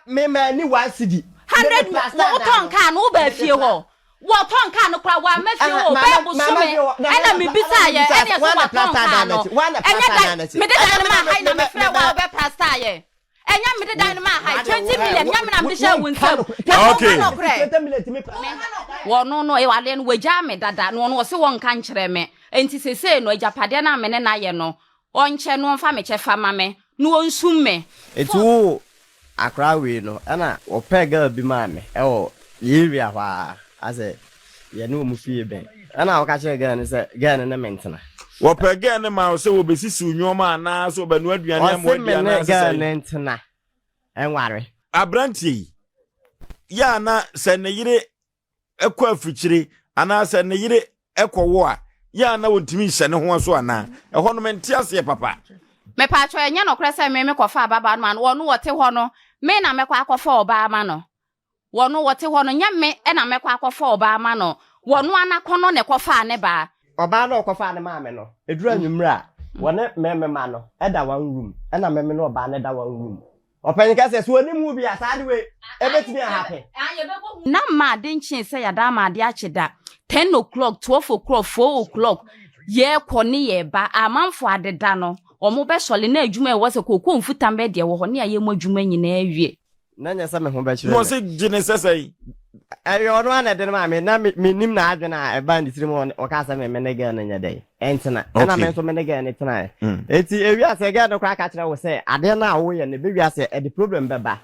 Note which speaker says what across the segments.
Speaker 1: Me ma ni one cedi.
Speaker 2: 100 wotɔn kaa no wobaa fie hɔ wɔtɔn kaa no koraa wamma fie hɔ bɛɛ bosome ɛna mebisaa yɛ ɛne ɛso watɔn kaa no ɛnyɛ dan mede dan no maa ha na mefrɛ wo a wobɛ plasta yɛ ɛnyɛ mede dan no maa ha 20 million nyɛ me na mede hyɛ wo nsam na
Speaker 3: Okay.
Speaker 2: wɔnka nɔkorɛ wɔno no adeɛ no wagyaa me dada na ɔno ɔse wɔnka nkyerɛ me enti sesei no agyapadeɛ no a me ne no ayɛ no ɔnkyɛ no ɔmfa me kyɛfa ma me na ɔnsum me.
Speaker 1: Nti wo akora wei no ɛna wɔpɛɛ girl bi maa me ɛwɔ yɛ area hɔ aa asɛ yɛne wɔn fie bɛn ɛna wɔka kyerɛɛ girl no sɛ girl no ne me ntena.
Speaker 3: Wɔpɛɛ girl no maa wo sɛ wɔbɛsisiw nnoɔma anaa sɛ wɔbɛnoa aduane ama
Speaker 1: Ɔse
Speaker 3: woadi
Speaker 1: me ne
Speaker 3: anaa sɛ
Speaker 1: girl
Speaker 3: sɛn?
Speaker 1: no ntena ɛnware.
Speaker 3: Aberanteɛ yi, yɛ a na sɛ ne yere kɔ afikyire anaasɛ ne yere kɔwo a, yɛ a na ɔntumi nhyɛ ne ho so anaa? Ɛhɔ no mente aseɛ papa.
Speaker 2: Mepatwɔ ɛnyɛ nɔkorɛ sɛ me me kɔfa ababaa no ma no wɔno wɔte hɔ no me na mɛkɔ akɔfa ɔbaa ama no wɔno wɔte hɔ no nyɛ me na mɛkɔ akɔfa ɔbaa ama no wɔno anakɔnɔ na ɛkɔfaa ne baa.
Speaker 1: Ɔbaa no a ɔkɔfaa no maa me no, ɛduru anwummerɛ a, wɔne me me mma no da one room, ɛna me me ne ɔbaa no da one room. Ɔpanyin ka sɛ, sɛ onim wo bi a, saa ade wei ebetumi ahappen.
Speaker 2: Na ma ade nkyee sɛ yɛada ama ade akye da, ten o'clock, 12 o'clock, 4 o'clock, yɛrekɔ ne yɛreba, amanfoɔ adeda no, wɔbɛsɔre na adwuma a ɛwɔ sɛ kookoo mfutam bɛ deɛ wɔ hɔ ne yɛayɛ mu adwuma nyinaa awie.
Speaker 1: Na nyɛ sɛ me ho bɛkyerɛ
Speaker 3: Na
Speaker 1: me.
Speaker 3: ɔse gye ne sɛ sɛn?
Speaker 1: Ɛyɛ ɔno ara na ɛde no maa me. Na me mennim n'adwene a ɛbaa ne tirim a ɔkaa sɛ me me ne girl no nyɛ dɛn? Ɛntena. Ɛna me
Speaker 3: Okay.
Speaker 1: nso me ne girl no tenaeɛ. Enti ɛwie aseɛ girl no koraa ka kyerɛ wo sɛ adeɛ no a woyɛ no ɛbɛwie aseɛ ɛde problem bɛba.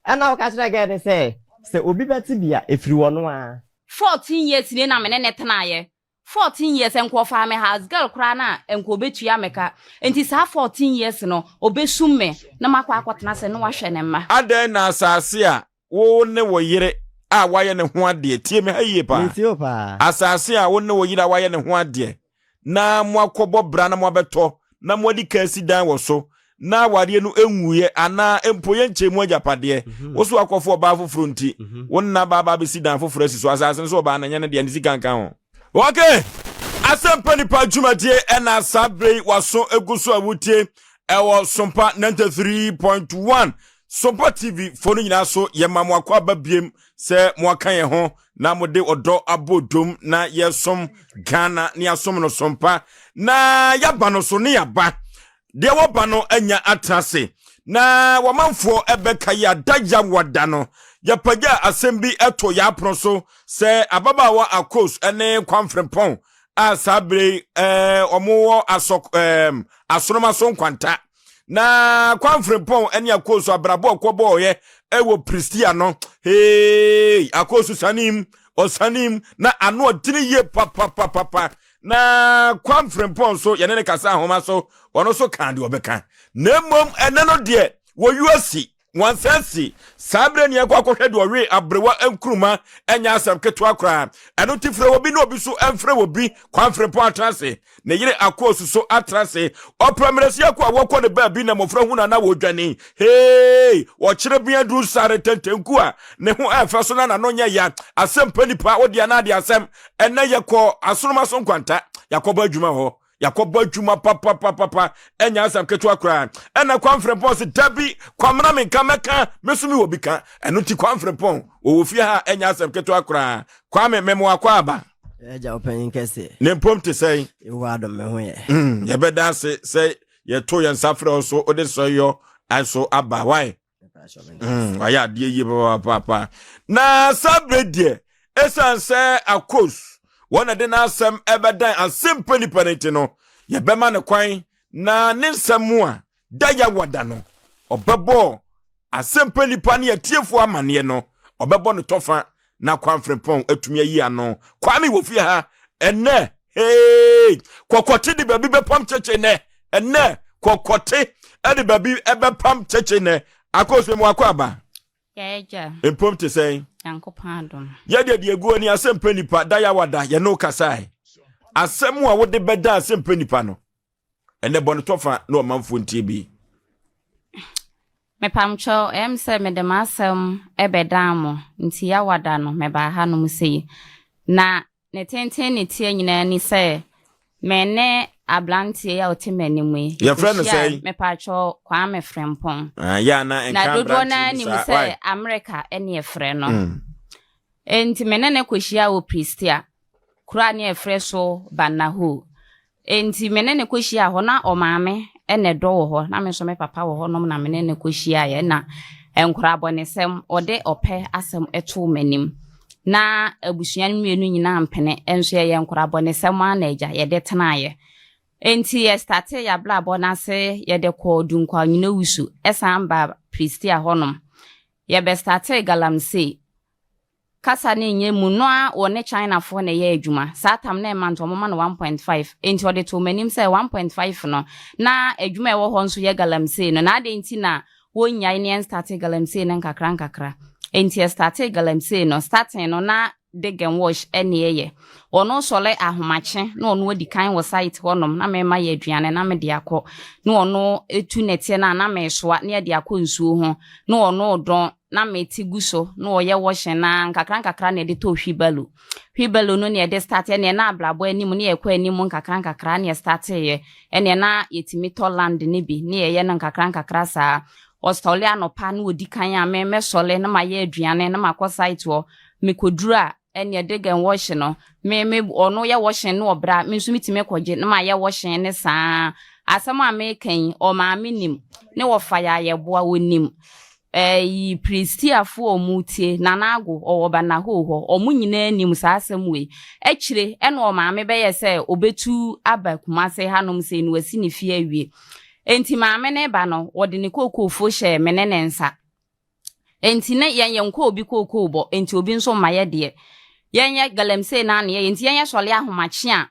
Speaker 1: Ɛna woka kyerɛ girl no sɛ sɛ obi bɛte bi a ɛfiri ɔno ara.
Speaker 2: 14 years nie na me ne no tenaeɛ. 14 years nka ɔfaa me house girl koraa no a nka ɔbɛtua me ka. Nti saa 14 years no ɔbɛsum me na makɔ akɔtena ase na wahwɛ ne mma.
Speaker 3: Adɛn na asase a wo ne wo yere a woayɛ ne ho adeɛ, tie me ha yie paa,
Speaker 1: Metie wo paa.
Speaker 3: asase a wo ne wo yere a woayɛ ne ho adeɛ na moakɔbɔ bra na moabɛtɔ na moadi ka asi dan wɔ so na awareɛ no nwuiɛ anaa mpo yɛnkyɛ mu agyapadeɛ, wo so akɔfo ɔbaa foforɔ nti, wo nna baa baa bɛsi dan foforɔ asi so, asase no so ɔbaa no nyɛ ne deɛ, ne sika nka ho. Ok, Asɛmpa Nipa dwumadie ɛna saa berɛ yi waso egu so a wotie ɛwɔ Sompa 93.1 Sompa TV fo no nyinaa so. Yɛma mo akɔ aba biem sɛ mo aka yɛn ho na mode ɔdɔ abɔ dom na yɛsom Ghana ne yɛasom no Sompa na yɛaba no so ne yɛaba deɛ wɔba no anya atena ase na wɔmanfoɔ ɛbɛka yɛ ada yawada no. Yɛpagya asɛm bi ɛto yɛ apono so sɛ ababaawa Akos ne Kwamfrempɔn a saa bere yi wɔwɔ asɔ Asoroma so nkwanta na Kwamfrempɔn ne Akos abrabɔ ɔkɔbɔɔyɛ ɛwɔ Pristia no. Hey, Akos sanim ɔsanim na ano ɔdene yie papapapapa na Kwamfrempɔn nso yɛne ne kasa ahoma so, ɔno nso kaa deɛ ɔbɛka, na mmom ɛnɛ no deɛ wɔyu asi wansa si saa berɛ ne yɛkɔ akɔhwɛ deɛ ɔwe aberewa nkuruma. Ɛnyɛ asɛm ketewa koraa. Ɛno nti frɛ wɔ bi na obi so ɛmfrɛ wɔ bi. Kwamfrempɔn atena ase, ne yere Akɔɔsu so atena ase. Ɔpɛ mmerɛsi akɔ a wɔkɔ ne baabi na mmɔfra hu nana wɔdwane. Hei, wɔkyerɛ bia duru sare tɛntɛnku a ne ho ɛfɛ so na n'ano nyɛ ya. Asɛm pa nipa wode anaa de asɛm. Ɛnɛ yɛkɔ Asoroma so nkwanta, yɛakɔbɔ adwuma hɔ, yɛakɔbɔ adwuma papapapapa. Ɛnyɛ asɛm ketewa koraa. Ɛna Kwamfrempɔn se dabi, Kwamena menka mɛka me so mewɔ bi ka. Ɛno nti Kwamfrempɔn wɔwɔ fie ha. Ɛnyɛ asɛm ketewa koraa. Kwame, memoa kɔ aba.
Speaker 1: Agya ɔpanyin kɛseɛ.
Speaker 3: Ne mpom te sɛn?
Speaker 1: Yehowa adom, me ho yɛ.
Speaker 3: Yɛbɛda ase sɛ yɛto yɛn nsa frɛ wo so wode sɔyɔ nso aba wae. Wayɛ adeɛ yie papaapa. Na saa berɛ deɛ ɛsiane sɛ Akos wɔn na de n'asɛm ɛbɛdan asɛmpa nipa no nti no, yɛbɛma no kwan na ne nsɛm mu a da yɛwada no ɔbɛbɔ asɛmpa nipa ne atiefoɔ amanneɛ no, ɔbɛbɔ no tɔfa na Kwamfrempɔn atumi ayi ano. Kwame wɔ fie ha ɛnɛ. Hey, kɔkɔte de baabi bɛpam kyekye nɛ. Ɛnɛ kɔkɔte de baabi ɛbɛpam kyekye nɛ. Akɔsua mu akɔ aba.
Speaker 2: Yɛagya.
Speaker 3: Mpom te sɛn?
Speaker 2: Nyankopɔn adom.
Speaker 3: Yɛdeɛ deɛ egu ani asɛmpa nipa da yɛawada yɛne wo kasae. Asɛm a wode bɛda asɛmpa nipa no ɛnɛ, bɔ no tɔfa na ɔmanfoɔ ntie bi.
Speaker 2: Mepamkyɛw, ɛyɛ me sɛ mede m'asɛm ɛbɛdan mo nti yɛawada no mebaa hanom sei. Na ne tenten ne tie nyinaa ni sɛ Me ne abranteɛ yi a ɔte m'anim yi.
Speaker 3: Yɛfrɛ no sɛn?
Speaker 2: Mepatwɔ Kwame Frempong.
Speaker 3: Ah, yɛ ana nka
Speaker 2: Na dodoɔ no ara
Speaker 3: aberanteɛ bi
Speaker 2: nim
Speaker 3: saa.
Speaker 2: sɛ
Speaker 3: Why?
Speaker 2: Amerika ɛne yɛfrɛ no. Enti me ne no kɔhyia wɔ Prestea, kuro a ne yɛfrɛ so Banaho. Enti me ne no kɔhyiaa hɔ, na ɔmaame na ɛdɔ wɔ hɔ, na me nso me papa wɔ hɔnom na me ne no kɔhyiaeɛ, na nkorabɔnesɛm, ɔde ɔpɛ asɛm too m'anim. Na abusua no mmienu nyinaa mpene, nso ɛyɛ nkorabɔnesɛm ara na agya yɛde tenaeɛ. Enti yɛstartee yɛabrabɔ no ase, yɛde kɔɔ Dunkwa Onyinawusu, ɛsan baa Prestea hɔnom. Yɛbɛstartee Galamsey, Kasa no nnyɛ mu no ara wɔne China foɔ na ɛyɛ adwuma. Saa tam no ɛma nti wɔma no 1.5. Enti ɔde too m'anim sɛ 1.5 no na adwuma a ɛwɔ hɔ nso yɛ galamsey no na adɛn nti na wɔnnyae ne yɛnstartee galamsey no nkakra nkakra. Enti yɛstartee galamsey no, starting no na dig and wash ɛne ɛyɛ. Ɔno sɔre ahomakye na ɔno adi kan wɔ site hɔ nom na mema yɛ aduane na mede akɔ na ɔno tu nɛteɛ no a na mesoa na yɛde akɔ nsuo ho na ɔno redɔn na mete gu so na ɔyɛ washing no ara nkakra nkakra na yɛde tɔɔ wheelbarrow. Wheelbarrow no na yɛde start ɛneɛ na abrabɔ anim na yɛkɔ anim nkakra nkakra na yɛstarteeɛ ɛneɛ na yɛtumi tɔ land no bi na yɛyɛ no nkakra nkakra saa. Ɔsɔle anɔpa na ɔdi kan a me mɛsɔle na mayɛ aduane na makɔ site hɔ. Mekɔduru a ɛneɛ dig and wash no me me ɔno yɛ washing na ɔbrɛ a me nso metumi kɔgye na mayɛ washing ne saa. Asɛm a meka yi ɔmaame nim ne wɔfa yɛ ayɛboa ɔnim. Ɛyi Pristiafo a ɔmo tie, Nana Ago, ɔwɔ Banahoo hɔ, ɔmo nyinaa nim saa asɛm wei. Akyire ɛna ɔmaame bɛyɛ sɛ ɔbɛtu aba Kumase hanom sei na wasi ne fie awie. Enti maame no reba no, ɔde ne kookoofuo hyɛɛ me ne ne nsa. Enti ne yɛn yɛnkɔ obi kookoo bɔ, enti obi nso mma yɛ deɛ. Yɛn yɛ galamsey no ara na yɛyɛ, enti yɛn yɛ sɔle ahomakye a,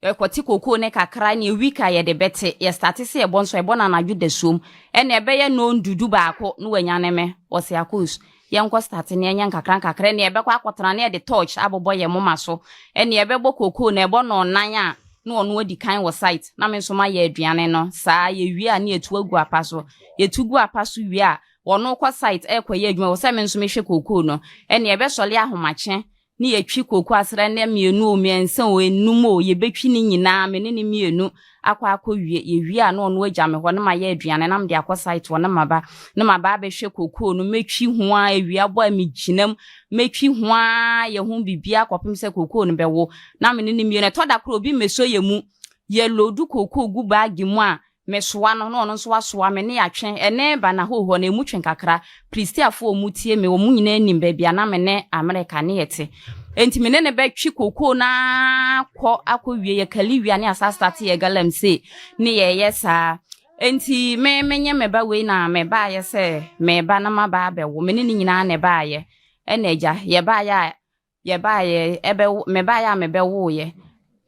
Speaker 2: Yɛkɔte kokoo no kakra ne week a yɛde bɛte. Yɛ starte sɛ yɛbɔ nso a, yɛbɔ no anadwo dasuom. Ɛna ɛbɛyɛ nnɔndu, dubaako na wanyane me. Ɔse Akos, yɛnkɔ starte na yɛnyɛ nkakra nkakra. Ɛna yɛbɛkɔ akɔtena na yɛde torch abobɔ yɛn moma so. Ɛna yɛbɛbɔ kokoo no, ɛbɔ nnɔnnan a, na ɔno adi kan wɔ site na me nso mayɛ aduane no. Saa, yɛwie a na yɛtu agu apa so. Yɛtu gu apa so wie a, ɔno kɔ site rekɔyɛ adwuma, ɛwɔ sɛ me nso mehwɛ kokoo no. Ɛna yɛbɛsɔre ahomakye ne yɛtwi kooko asra nnɛ mmienu o, mmiɛnsa o, nnum o, yɛbɛtwi ne nyinaa, me ne no mmienu akɔ akɔwie. Yɛwie a na ɔno agya me hɔ na mayɛ aduane na mede akɔ site hɔ na maba na maba abɛhwɛ kookoo no, mɛtwi ho ara, awia bɔ a megyina mu, mɛtwi ho ara yɛ ho biribiara kɔpem sɛ kookoo no bɛwo na me ne no mmienu. Ɛtɔ da koraa obi mmɛsɔ yɛn mu, yɛloodu kookoo gu baage mu a, Mesoa no, na ɔno nso asoa me, ne yɛatwe. Ɛnnɛ Banahoe hɔ no, emu twe kakra. Pristiafo a wɔtie me, wɔn nyinaa nim baabi a na me ne Amerika ne yɛte. Enti me ne no bɛtwe kokoo no ara kɔ akɔwie. Yɛkali wie a, ne yɛasan starte yɛn galamsey, ne yɛyɛ saa. Enti me, menye me ba wei na mebaeɛ sɛ mereba na maba abɛwo. Me ne no nyinaa na ɛbaeɛ. Ɛnna agya, yɛbaeɛ a, Yɛbaeɛ, ɛbɛwo, mebaeɛ a mebɛwoeɛ.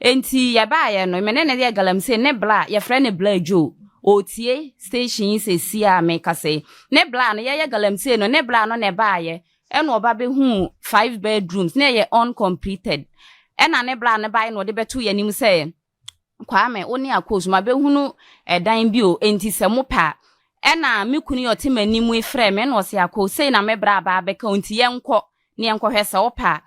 Speaker 2: Enti yɛbaeɛ no, me ne no yɛɛ galamsey, ne bla, yɛfrɛ no Bla Joe, ɔretie station yi seesei a merekasa yi. Ne bla no, yɛreyɛ galamsey no, ne bla no na ɛbaeɛ, ɛna ɔba bɛhuu five bedrooms, na ɛyɛ uncompleted. Ɛna ne bla no baeɛ na ɔde bɛtoo yɛn anim sɛ, Kwame, wo ne Akos, mabɛhunu ɛdan bi o, enti sɛ mopɛ a. Ɛna me kunu yi a ɔte m'anim yi frɛɛ me, ɛna ɔse, Akos, sei na me bra aba abɛka o, nti yɛnkɔ na yɛnkɔhwɛ sɛ wopɛ a.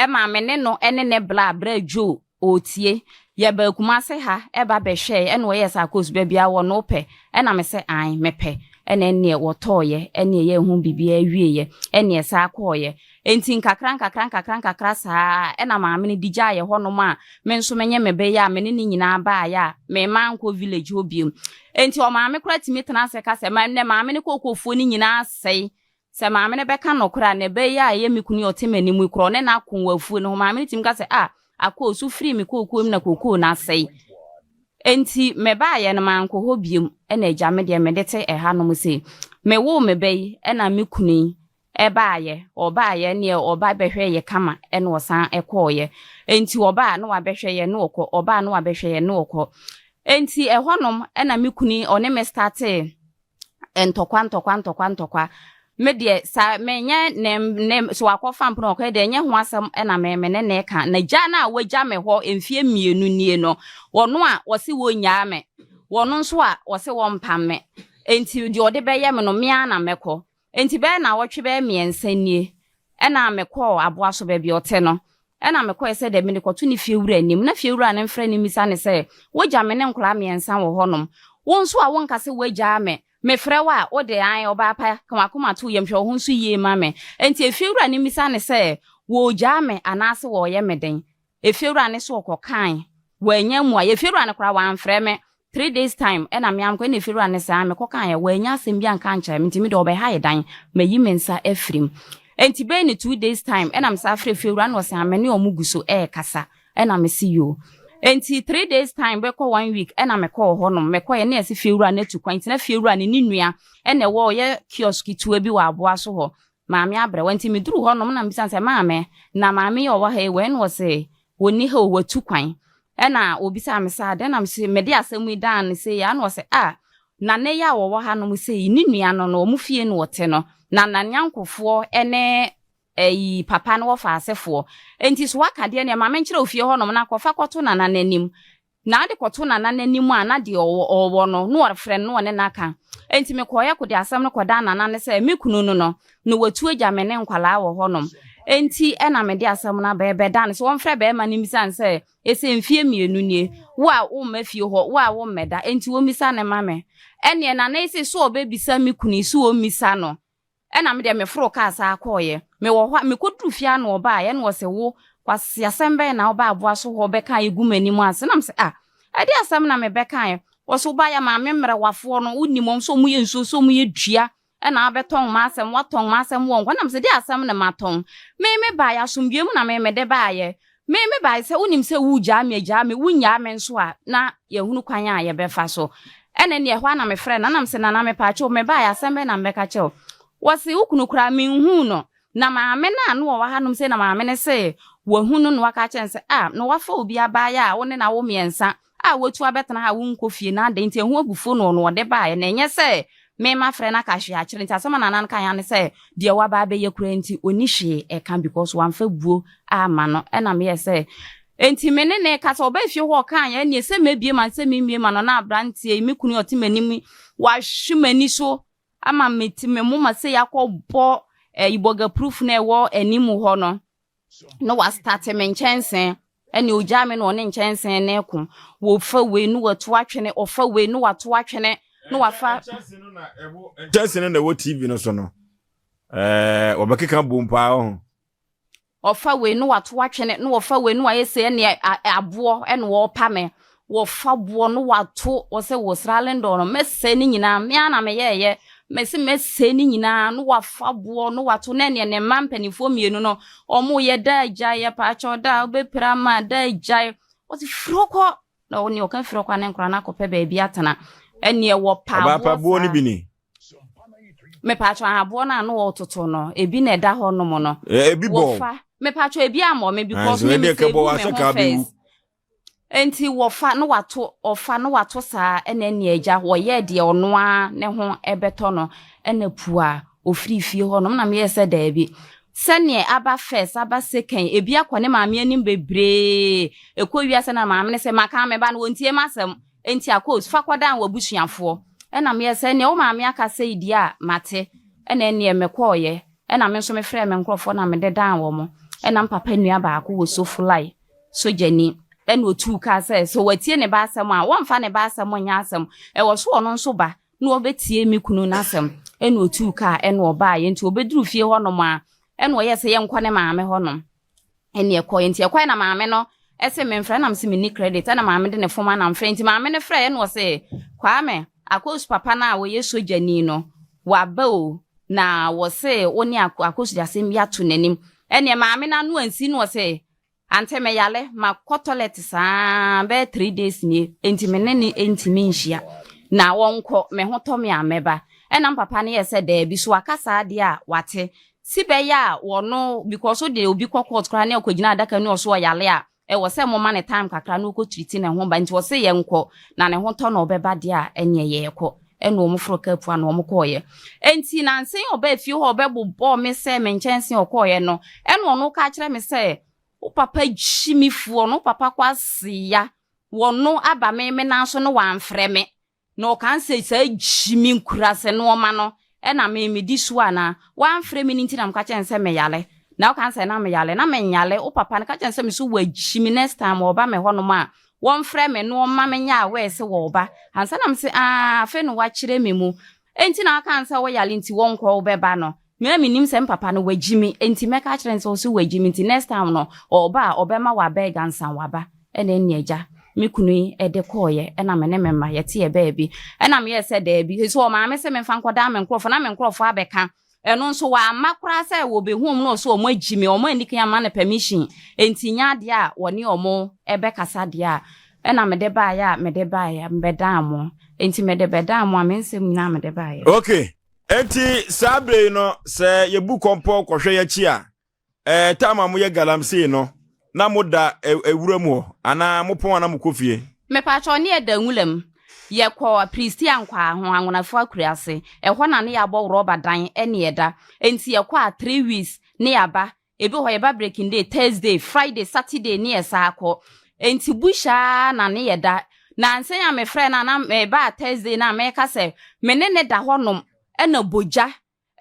Speaker 2: Ɛma me ne no ne ne bra, Bra Joe, ɔretie. Yɛbaa Kumase ha ba bɛhwɛe, ɛna ɔyɛɛ sɛ, Akos, baabi a wɔ no wopɛ? Ɛna mese, Ae, mepɛ. Ɛna ɛnneɛ wɔtɔeɛ, ɛne yɛyɛɛ ho biribiara wieeɛ, ɛne yɛsan kɔeɛ. Enti nkakrankakra nkakrankakra saa ara na maame no de gyaa yɛn hɔnom a me nso menye me ba yi a me ne no nyinaa baeɛ a me mankɔ village hɔ bio. Enti ɔmaame koraa tumi tena ase ka sɛ, Ma nnɛ maame no kookoofuo no nyinaa asɛe. Sɛ maame no bɛka nokorɛ a, ne ba yi a ɛyɛ me kunu yi a ɔte m'anim yi koraa, ɔne no ako wɔ afuo no ho. Maame no tumi ka sɛ, Ah, Akoo, so firii me kookoo mu na kookoo no asɛe. Enti mebaeɛ no mankɔ hɔ bio. Ɛna agya me deɛ mede te ɛhanom sei. Mewoo me ba yi ɛna me kunu yi Ɛbaeɛ, ɔbaeɛ neɛ ɔba bɛhwɛɛ yɛ kama ɛna ɔsan kɔeɛ. Enti ɔba a na wabɛhwɛ yɛ na ɔkɔ, ɔba a na wabɛhwɛ yɛ na ɔkɔ. Enti ɛhɔnom ɛna me kunu yi ɔne me startee ntɔkwa ntɔkwa ntɔkwa ntɔkwa. Me deɛ sa menyɛ ne ne so wakɔfa mpono ɔkɔyɛ deɛ ɛnyɛ ho asɛm ɛna me me ne ne ka. Na gya no a wagya me hɔ mfeɛ mmienu nie no, ɔno a ɔse wɔnnyaa me, ɔno nso a ɔse wɔmpam me. Enti deɛ ɔde bɛyɛ me no me ara na mɛkɔ. Enti bɛyɛ nnawɔtwe bɛyɛ mmiɛnsa nie ɛna mekɔɔ aboa so baabi a ɔte no. Ɛna mekɔɛ sɛ dɛ mede kɔto ne fiewura anim, na fiewura no mfrɛ no mmisa no sɛ, Wogya me ne nkwadaa mmiɛnsa wɔ hɔnom, wo nso a wonka sɛ woagyaa me, mefrɛ wo a, wode, Aane, ɔbaa pa, ka w'akoma to wo yam, hwɛ wo ho nso yie ma me. Enti efiewura no mmisa no sɛ, Wɔregyaa me anaase wɔreyɛ me dɛn? Efiewura no so ɔkɔkae, wannya mmuaeɛ. Efiewura no koraa wamfrɛ me. 3 days time ɛna me ankɔ, ɛna efiewura no saa mekɔkaeɛ, wannya asɛm bi anka ankyerɛ me, nti me deɛ ɔbɛha yɛ dan, mayi me nsa afiri mu. Enti bɛyɛ ne 2 days time ɛna me saa frɛ efiewura no, ɔsɛ ame ne ɔmo gu so ɛɛkasa, ɛna me se yoo. Enti 3 days time bɛkɔ one week ɛna mekɔɔ hɔnom. Mekɔɛ ne yɛsɛ fiewura no atu kwan, nti na fiewura no ne nua ɛna ɛwɔ ɔyɛ kiosk ketewa bi wɔ aboa so hɔ, maame abrɛwa. Nti meduru hɔnom na mebisa sɛ, "Maame, na maame yi a ɔwɔ ha yi wɔ?" Ɛna ɔsɛ wɔnni ha o, watu kwan. Ɛna obisa me sɛ adɛn na mese mede asɛm yi dan no sɛ yi, ɛna ɔsɛ a na ne yɛ a wɔwɔ hanom sɛ yi ne nua no ɔmo fie no ɔte no na nanyankofoɔ ɛne ɛyi papa no wɔfa asefoɔ. Nti so waka deɛ nea maame nkyerɛ ofie hɔnom na kɔfa kɔto nana n'anim, na ade kɔto nana n'anim a, na deɛ ɔwɔ no na ɔfrɛ no na ɔne n'aka. Nti mekɔɔyɛ kɔde asɛm no kɔda nana ne sɛ me kunu no na watu agya me ne nkwalaa wɔ hɔnom, nti ɛna mede asɛm no aba ɛbɛda no sɛ wɔmfrɛ bɛrima no mmisa no sɛ ɛsɛ mfie 2 nie, wo a womma fie hɔ, wo a wommɛda, nti wɔmmisa ne ma me. Ɛneɛ nana yi sɛ sɛ ɔbɛbisa me kunu yi sɛ wɔmmisa no. Ɛna me deɛ meforo kaa saa kɔɔyɛ. Mewɔ hɔ a mekɔduru fie ano ɔbaeɛ, ɛna ɔsɛ wo kwasi asɛm bɛyɛ na woba aboa so hɔ bɛka egu m'anim ase. Nam sɛ ah, ɛde asɛm na mebɛkaeɛ. Wɔsɛ wobaeɛ maame mmerɛwafoɔ no, wonim wɔn sɛ ɔmo yɛ nsuo, sɛ ɔmo yɛ dua, ɛna abɛtɔn m'asɛm, watɔn m'asɛm wɔ nkɔ. Nam sɛ de asɛm na matɔn me me baeɛ asomdue mu na me mede baeɛ, me me baeɛ sɛ wonim sɛ wogyaa me agyaa me, wonyaa me nso a na yɛhunu kwan a yɛbɛfa so. Ɛna neɛ ɛhɔ a na mefrɛ no, nam sɛ nana, mepaakyɛw, mebaeɛ asɛm bɛ na mebɛka kyɛw. Wɔse wo kunu koraa menhuu no, na maame no a no wɔwɔ hanom sɛ na maame no sɛ wahu no na waka kyerɛ no sɛ ah, na wafa obi abaayɛ a wo ne na wo mmiɛnsa a watu abɛtena ha a wonkɔ fie na adɛn? Nti ɛho abufuo no ɔno ɔde baeɛ na ɛnyɛ sɛ mema frɛ no aka hwee akyerɛ. Nti asɛm a nana no kaeɛ ne sɛ deɛ waba abɛyɛ koraa nti ɔni hwee ɛka because wamfa buo ama no. Ɛna meyɛ sɛ nti me ne ne ka sɛ ɔbaa fie hɔ ɔkaeɛ ɛneɛ sɛ mɛbie ma no sɛ memmie ma no, na aberanteɛ yi me kunu yi ɔte m'anim yi, wahwe m'ani so ama meti me moma sɛ yɛakɔbɔ ɛyi proof na ɛwɔ anim hɔ no na wastart me nkyɛnsee. Ɛne ogyaa me na ɔne nkyɛnsee ne ko, wɔfa wei no wato atwene, ɔfa wei no wato atwene na wafa.
Speaker 3: Nkyɛnse no na ɛwɔ TV no so no, wɔbɛkeka bom paa ho.
Speaker 2: Ɔfa wei no wato atwene na wɔfa wei no wayɛ sɛ ɛne aboɔ ɛna wɔpa me, wɔfa boɔ no wato, wɔsɛ wɔ sralendɔ no mɛsɛe ne nyinaa, mea na meyɛɛyɛ mɛsɛ mɛsɛe ne nyinaa no, wafa boɔ no wato. Na ɛneɛ ne mma mpanimfoɔ mmienu no ɔmo yɛ da agyae yɛ paakyɛw da a wobɛpira ma da agyae, wɔsi firi hɔ kɔ, na ɔne ɔka firi hɔ kɔ a ne nkora no akɔpɛ baabi atena. Ɛneɛ wɔpa
Speaker 3: ɔbaapa
Speaker 2: aboɔ
Speaker 3: boɔ no
Speaker 2: saa
Speaker 3: bi ni.
Speaker 2: Mepatwɔ, aboɔ no a na wɔtoto no ebi na ɛda hɔ nom no.
Speaker 3: Ebi bɔ.
Speaker 2: Wɔfa, mepatwɔ, ebi ammɔ me because
Speaker 3: so
Speaker 2: me
Speaker 3: ɛdeɛ
Speaker 2: me
Speaker 3: kɛbɔ
Speaker 2: sɛ
Speaker 3: wɔ
Speaker 2: me
Speaker 3: asɛ
Speaker 2: ho
Speaker 3: ka bɛwu.
Speaker 2: first. Nti wɔfa no wato, ɔfa no wato saa, ɛna ɛne agya wɔyɛ deɛ ɔno ara ne ho ɛbɛtɔ no, ɛna pua ofiri fie hɔ nom. Na meyɛ sɛ daabi, sɛneɛ aba first aba second, ebi akɔ ne maame anim bebree ɛkɔ wiase na maame no sɛ maka me ba no wɔntie m'asɛm, nti akɔ fa kɔdan wɔ abusuafoɔ. Ɛna meyɛ sɛ neɛ wo maame aka sɛ yi deɛ a mate. Ɛna ɛneɛ mekɔɔyɛ, ɛna me nso mefrɛ me nkurɔfoɔ na mede dan wɔ mo. Ɛna mpapa nua baako wɔ Sofulai sogyani, ɛna otuu kaa sɛ watie ne ba asɛm a wɔmfa ne ba asɛm nyɛ asɛm, ɛwɔ so ɔno nso ba na ɔbɛtie me kunu n'asɛm. Ɛna otuu kaa ɛna ɔbaeɛ. Nti obɛduru fie hɔnom a ɛna ɔyɛ sɛ yɛnkɔ ne maame hɔnom. Ɛne ɛkɔɛ, nti ɛkɔɛ na maame no ɛsɛ memfrɛ, nam sɛ menni credit. Ɛna maame de ne fom anam frɛ, nti maame no frɛ, ɛna ɔsɛ Kwame Akos papa no a wɔyɛ sogyani no waba o, na wɔse wo ne Akos de asɛm bi ato n'anim. Ɛneɛ maame no ano ansi no, ɔsɛ ante meyale makɔ toilet saa bɛyɛ 3 days nie, nti me ne ne ntumi nhyia na wɔnkɔ, me ho tɔ me a mɛba. Ɛna papa no yɛ sɛ daabi, so aka saa deɛ a wate si bɛyɛ a wɔno because wode obi kɔ court koraa ne ɔkɔgyina adaka ne ɔso ɔyale a, ɛwɔ sɛ moma ne time kakra na ɔkɔ treat ne ho ba. Nti ɔse yɛnkɔ na ne ho tɔ na ɔbɛba deɛ a ɛneɛ yɛɛkɔ. Ɛna ɔmo foro kaa pua na ɔmo kɔɔyɛ. Nti nansen ɔbaa fie hɔ ɔbɛbobɔɔ me sɛ me nkyɛnse ɔkɔɔyɛ no, ɛna ɔno ka kyerɛ me sɛ wo papa gyimifoɔ no, wo papa kɔ aseya wɔno aba me nan so no wamfrɛ me na ɔka sɛ saa gyimi nkurase nneɛma no ɛna me medi so anaa wamfrɛ me no. Nti na meka kyerɛ no sɛ meyale. Na woka sɛ na meyale, na menyale. Wo papa no ka kyerɛ no sɛ me so wagyi me next time ɔba me hɔnom a, wɔmfrɛ me na ɔmma menyɛ aware sɛ wɔreba. Ansa na mese aah afei na wakyerɛ me mu. Enti na waka sɛ woyale nti wɔnkɔ wobɛba no. Me na menim sɛ me papa no wagyi me enti mɛka akyerɛ no sɛ ɔse wagyi me nti next time no ɔɔba a ɔbɛma wabɛg ansa waba. Ɛna ɛnni agya. Me kunu yi de kɔeɛ ɛna me ne me mma yɛteɛ baabi. Ɛna meyɛɛ sɛ daabi. Seesei ɔmaa me sɛ memfa nkɔdaa me nkorɔfoɔ na me nkorɔfoɔ abɛka. Ɛno nso wamma koraa sɛ wɔbɛhu wɔn na ɔse wɔn agyi me. Wɔn anni kan amma no permission. Enti nyɛ adeɛ a wɔne wɔn bɛkasa deɛ a. Ɛna mede baeɛ a mede baeɛ mebɛdaa mo. Enti mede bɛdaa mo a me nsɛm nyinaa mede baeɛ.
Speaker 3: Okay. Enti saa bere yi no, sɛ yɛbu kɔmpɔ kɔhwɛ yɛn akyi a, ɛɛ time a moyɛ galamsey no, na moda ewura mu hɔ anaa mopɔn a na mokɔ fie?
Speaker 2: Mepakyɛw, ne yɛda nwura mu. Yɛkɔ Prestea Nkwaa ho, Anwonafo Akuraase. Ɛhɔ na ne yɛabɔ rɔba dan ne yɛda. Enti yɛkɔ a, 3 weeks ne yɛaba. Ebi wɔ hɔ yɛba breaking day, Thursday, Friday, Saturday ne yɛsan akɔ. Enti bush ara na ne yɛda. Nansa yi a mefrɛɛ no a na mebaa Thursday no a meka sɛ me ne no da hɔnom ɛna bogya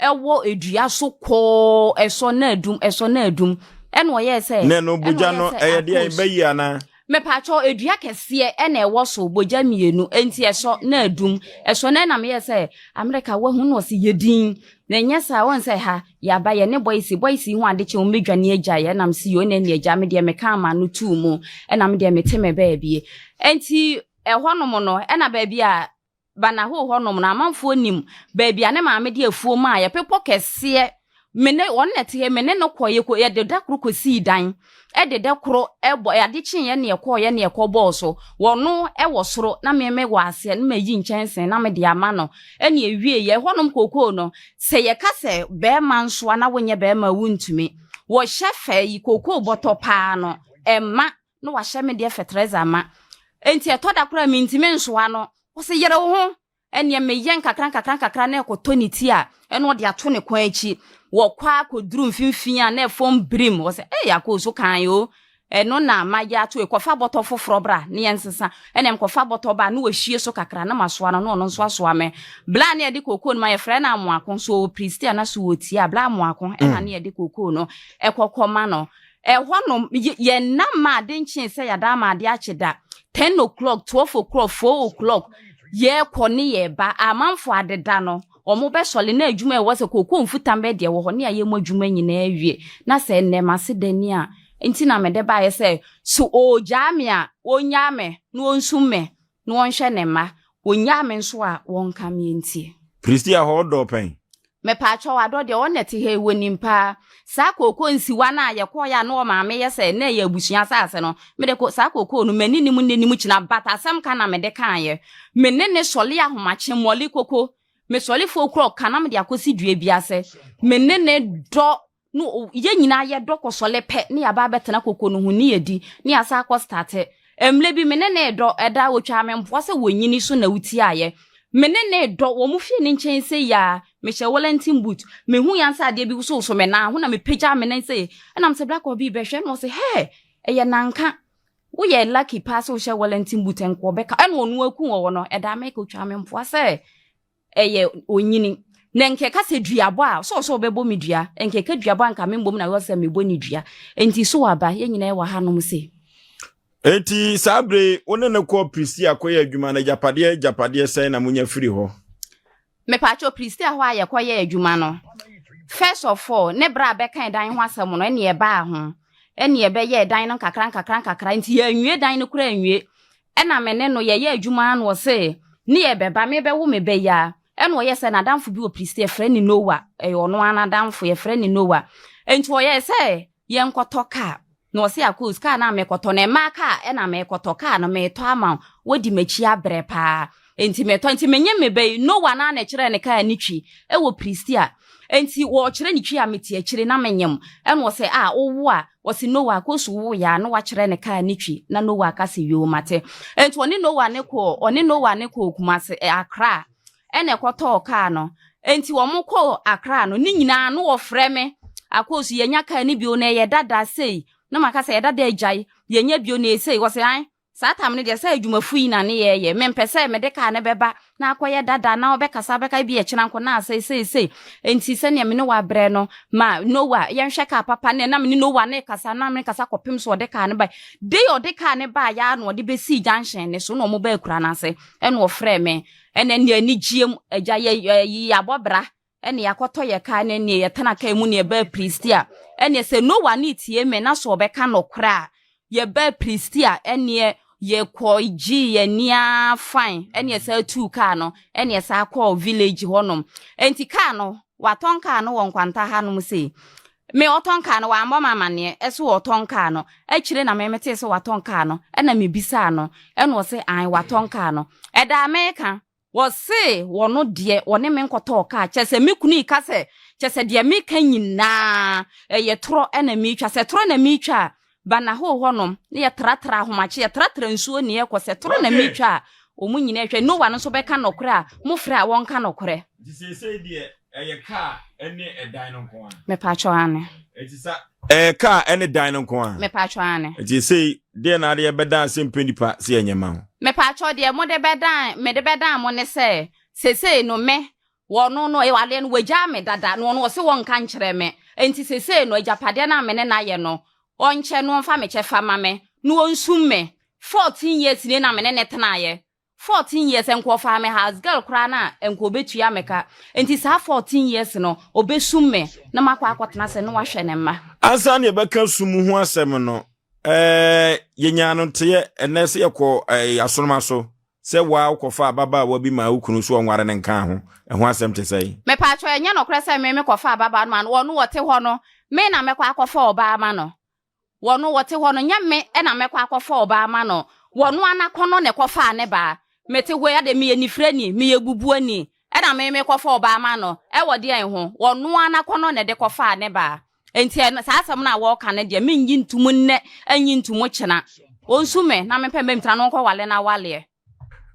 Speaker 2: ɛwɔ dua so kɔɔ ɛsɔ na adum ɛsɔ na adum ɛna ɔyɛɛ sɛ
Speaker 3: Ne no bogya no ɛyɛ deɛ bɛyi anaa?
Speaker 2: Mepatwɔ edua kɛseɛ ɛna ɛwɔ so bogya mmienu enti ɛsɔ na adum ɛsɔ na ɛna meyɛ sɛ Amerika wahu na ɔsi yɛ din na ɛnyɛ saa wɔn sɛ ha yaba yɛ ne boys boys yi ho ade kyɛ wɔn bɛdwane agya yɛ ɛnam si yɛ ɔna ɛna agya me deɛ meka ama no tuu mu ɛna me deɛ mete me baabi enti ɛhɔnom no ɛna baabi a Banaho hɔnom no, amanfoɔ nim baabi a ne maame de afuo maa yɛ, bepɔ kɛseɛ. Me ne wɔn na ɛte hɛ, me ne no kɔ, yɛkɔ, yɛde da koro kɔsii dan, ɛde da koro ɛbɔ, ade kyeeɛ ne ɛkɔɔyɛ ne ɛkɔ bɔɔ so. Wɔno ɛwɔ soro na me me wɔ aseɛ, na mayi nkyɛnsee na mede ama no. Ɛne ɛwieeɛ, ɛhɔnom kookoo no, sɛ yɛka sɛ bɛrima nsoa na wonyɛ bɛrima a wontumi. Wɔhyɛ fɛ yi kookoo bɔtɔ paa no, ɛma na wahyɛ me deɛ fɛtrɛza ma. Enti ɛtɔ da koraa mentumi nsoa no. Ɔse yere wo ho. Ɛneɛ meyɛ nkakra nkakra nkakra na ɛkɔtɔ ne ti a, ɛna ɔde ato ne kɔn akyi. Wɔkɔ a kɔduru mfimfini a na ɛfam birim. Ɔse ei akoo so kan o. Ɛno na mayɛ ato yi. Kɔfa bɔtɔ foforɔ bra na yɛnsesa. Ɛneɛ mekɔfa bɔtɔ ba a na wahwie so kakra na masoa no na ɔno nso asoa me. Bla a na yɛde kookoo no ma yɛfrɛ no Amoako. So ɔwɔ Prestea na so ɔtie a, Bla Amoako ɛna na yɛde kookoo no ɛkɔkɔ ma no. Ɛhɔnom, yɛnna mma ade nkyee sɛ yɛada ama ade akye da. Ten o'clock, 12 o'clock, 4 o'clock, yɛrekɔ ne yɛreba. Amanfoɔ adeda no, wɔbɛsɔre na adwuma a ɛwɔ sɛ kookoo mfutam bɛ deɛ wɔ hɔ ne ayɛ mu adwuma nyinaa awie. Na sɛ nnɛ m'ase da ni a, nti na mede baeɛ sɛ, so ɔregyaa me a, ɔnnyaa me na ɔnsum me na ɔnhwɛ ne mma. Ɔnnyaa me nso a, wɔnka me ntie.
Speaker 3: Prestea hɔ ɔdɔ pɛn?
Speaker 2: Mepaakyɛw adɔ deɛ ɔno na ɛte ha yi wɔnim paa. Saa kooko nsiwa no a yɛkɔɔeɛ a na ɔmaame yɛ sɛ na ɛyɛ abusua asase no, mede ko saa kookoo no m'ani nim nnɛ nim kyina but asɛm ka na mede kaeɛ. Me ne ne sɔle ahomakye mɔle koko, me sɔle fo kura ɔka na mede akɔsi dua bi ase. Me ne ne dɔ no yɛn nyinaa yɛdɔ kɔsɔle pɛ ne yɛaba abɛtena koko no ho ne yɛdi ne yɛasa akɔ starte. Mmerɛ bi me ne ne dɔ ɛda wɔtwaa me mpoa sɛ wɔnyini so na wotiaeɛ. Me ne ne dɔ wɔn fie ne nkyɛn sɛ yi a mehyɛ Wellington boot. Mehu yan sɛ adeɛ bi wosowoso me nan ho na mepagya me nan sɛ ɛna mesɛ black obi bɛhwɛ na ɔsɛ hɛ ɛyɛ nanka. Woyɛ lucky paa sɛ wohyɛ Wellington boot nka ɔbɛka ɛna ɔno aku wɔ hɔ no ɛda mɛka otwaa me mpoa sɛ ɛyɛ onyini. Na nkɛka sɛ duabɔ a sɛ ɔsɛ ɔbɛbɔ me dua nkɛka duabɔ a nka me mbom na yɛ sɛ mebɔ ne dua nti so aba yɛn nyinaa wɔ hanom se.
Speaker 3: Enti saa bere wo ne no kɔɔ Prestea kɔyɛ adwuma no agyapadeɛ agyapadeɛ sɛn na monya firi hɔ?
Speaker 2: Mepaakyɛw Prestea hɔ a yɛkɔyɛ adwuma no first of all ne bra bɛka dan ho asɛm no ɛne ɛbaa ho ɛne ɛbɛyɛ dan no nkakra nkakra nkakra nti yɛanwie dan no koraa anwie ɛna me ne no yɛyɛ adwuma no ɔse ne yɛbɛba mebɛwo me bɛya ɛna ɔyɛ sɛ n'adamfo bi wɔ Prestea yɛfrɛ ne Noah ɛyɛ ɔno ara n'adamfo yɛfrɛ ne Noah nti ɔyɛ sɛ yɛnkɔtɔ kaa na ɔse akos kaa na mekɔtɔ no ɛmaa kaa ɛna mekɔtɔ kaa no metɔ ama wo wodi m'akyi abrɛ paa nti metɔ nti menye me bɛyi Noah na na ɛkyerɛ ne kaa ne twi ɛwɔ Prestea nti wɔkyerɛ ne twi a mete akyire na menyem ɛna ɔsɛ a wowo a wɔsi Noah akos wo ya na wakyerɛ ne kaa ne twi na Noah aka sɛ yoo mate nti ɔne Noah ne kɔ ɔne Noah ne kɔ Kumase Accra ɛna ɛkɔtɔɔ kaa no nti wɔn kɔ Accra no ne nyinaa no wɔfrɛ me akos yɛnya kaa ne bio na ɛyɛ dada sei na maka sɛ yɛdada agyae yɛnya bio na ɛsei wɔsɛ an. Saa tam no deɛ sɛ adwumafo yi na ne yɛɛyɛ. Mempɛ sɛ mede kaa no bɛba na akɔyɛ dada na wɔbɛkasa bɛka ebi ɛkyena nko na asɛe seisei. Enti sɛnea me ne wo abrɛ no, ma Noah yɛnhwɛ kaa papa no. Na me ne Noah no rekasa na me rekasa kɔpem so ɔde kaa no bae. Day ɔde kaa no baeɛ ara na ɔde bɛsii junction no so na wɔn baa akura no ase ɛna ɔfrɛɛ me. Ɛna ɛnneɛ anigyeɛ mu, agya yɛ yɛ yɛabɔ bra ɛne yɛakɔtɔ yɛ kaa no ɛneɛ yɛtena kaa mu ne yɛbaa Pristia ɛneɛ sɛ Noah ne tie me na sɛ ɔbɛka nɔkorɛ a yɛbaa Pristia ɛneɛ yɛkɔ gyee yɛn ani ara fine ɛneɛ saa tuu kaa no ɛneɛ saa kɔɔ village hɔnom ɛnti kaa no watɔn kaa no wɔ nkwanta hanom sei me ɔtɔn kaa no wammɔ me amaneɛ ɛso ɔtɔn kaa no akyire na me metee sɛ watɔn kaa no ɛna mebisaa no ɛna ɔse an watɔn kaa no ɛdaa meka Wɔse wɔno deɛ wɔne me nkɔtɔɔ kaa, kyerɛ sɛ me kunu reka sɛ, kyerɛ sɛ deɛ meka nyinaa ɛyɛ torɔ na meretwa, sɛ torɔ na meretwa a, Banahoo hɔnom ne yɛtratra ahomakye, yɛtratra nsuo ne yɛkɔ, sɛ torɔ na meretwa a, wɔn nyinaa hwɛ, Noah no nso bɛka nɔkorɛ a, mofrɛ a wɔnka nɔkorɛ.
Speaker 3: Nti seesei deɛ ɛyɛ kaa ne ɛdan no nko ara?
Speaker 2: Mepakyɛw aane.
Speaker 3: Nti sa. Ɛyɛ kaa ne dan no nko ara?
Speaker 2: Mepakyɛw aane.
Speaker 3: Nti seesei deɛ na adeɛ bɛdan sɛ mpɛ nipa sɛ yɛnyɛ ma wo?
Speaker 2: Mepakyɛw deɛ mode bɛdan mede bɛdan mo ne sɛ seesei no me wɔno no adeɛ no wagyaa me dada na ɔno ɔse wɔnka nkyerɛ me nti seesei no agyapadeɛ no a me ne no ayɛ no ɔnkyɛ no ɔmfa me kyɛfa ma me na ɔnsum me 14 years nie na me ne no tenaeɛ 14 years nka ɔfaa me house girl koraa no a nka ɔbɛtua me ka nti saa 14 years no ɔbɛsum me na makɔ akɔtena ase na wahwɛ ne mma.
Speaker 3: Ansa na yɛbɛka sum ho asɛm no, ɛɛ yɛnyaa no nteɛ ɛnɛ sɛ yɛkɔ ɛɛ asonoma so sɛ waa wokɔfa ababaawa bi maa wo kunu so ɔnware ne nka ho ɛho asɛm te sɛn?
Speaker 2: Mepatwɔ ɛnyɛ nɔkorɛ sɛ me mekɔfa ababaawa no ma no ɔno ɔte hɔ no me na mɛkɔ akɔfa ɔbaa ma no Wɔno wɔte hɔ no, nyɛ me na mɛkɔ akɔfa ɔbaa ama no. Wɔno ara n'akɔnnɔ na ɛkɔfaa ne baa. Mete hɔ yi, adɛn, meyɛ nifirani, meyɛ bubuani, ɛna me mekɔfa ɔbaa ama no? Ɛwɔ deɛn ho? Wɔno ara n'akɔnnɔ na ɛde kɔfaa ne baa. Enti ɛno, saa asɛm no a wɔreka no deɛ, mennye ntom nnɛ, nnye ntom kyena. Ɔnsu me na mempɛ mɛmtena na ɔnkɔwale n'awaleɛ.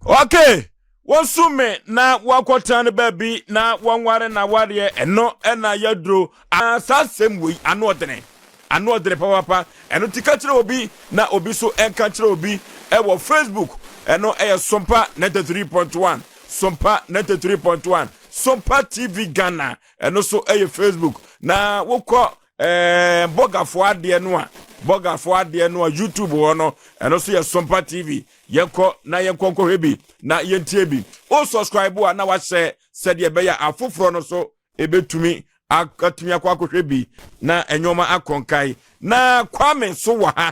Speaker 3: Okay, wɔnsu me na wɔakɔtena no baabi na wɔnware n'awareɛ, ɛno na yɛaduro. Ah, saa asɛm wei, ano ɔdene. Ano ɔdene papapa. Ɛno nti ka kyerɛ obi na obi so nka kyerɛ obi ɛwɔ Facebook. Ɛno ɛyɛ Sompa 93.1, Sompa 93.1, Sompa TV Ghana. Ɛno so ɛyɛ Facebook. Na wokɔ ɛɛ bɔgafoɔ adeɛ no a, bɔgafoɔ adeɛ no a YouTube hɔ no, ɛno so yɛ Sompa TV. Yɛnkɔ na yɛnkɔ nkɔhwɛ bi na yɛntie bi. Wo subscribe a na wahyɛ sɛdeɛ ɛbɛyɛ a afoforɔ no so ɛbɛtumi atumi akɔ akɔhwɛ bi na nneɛma akɔ nkae. Na Kwame nso wɔ ha.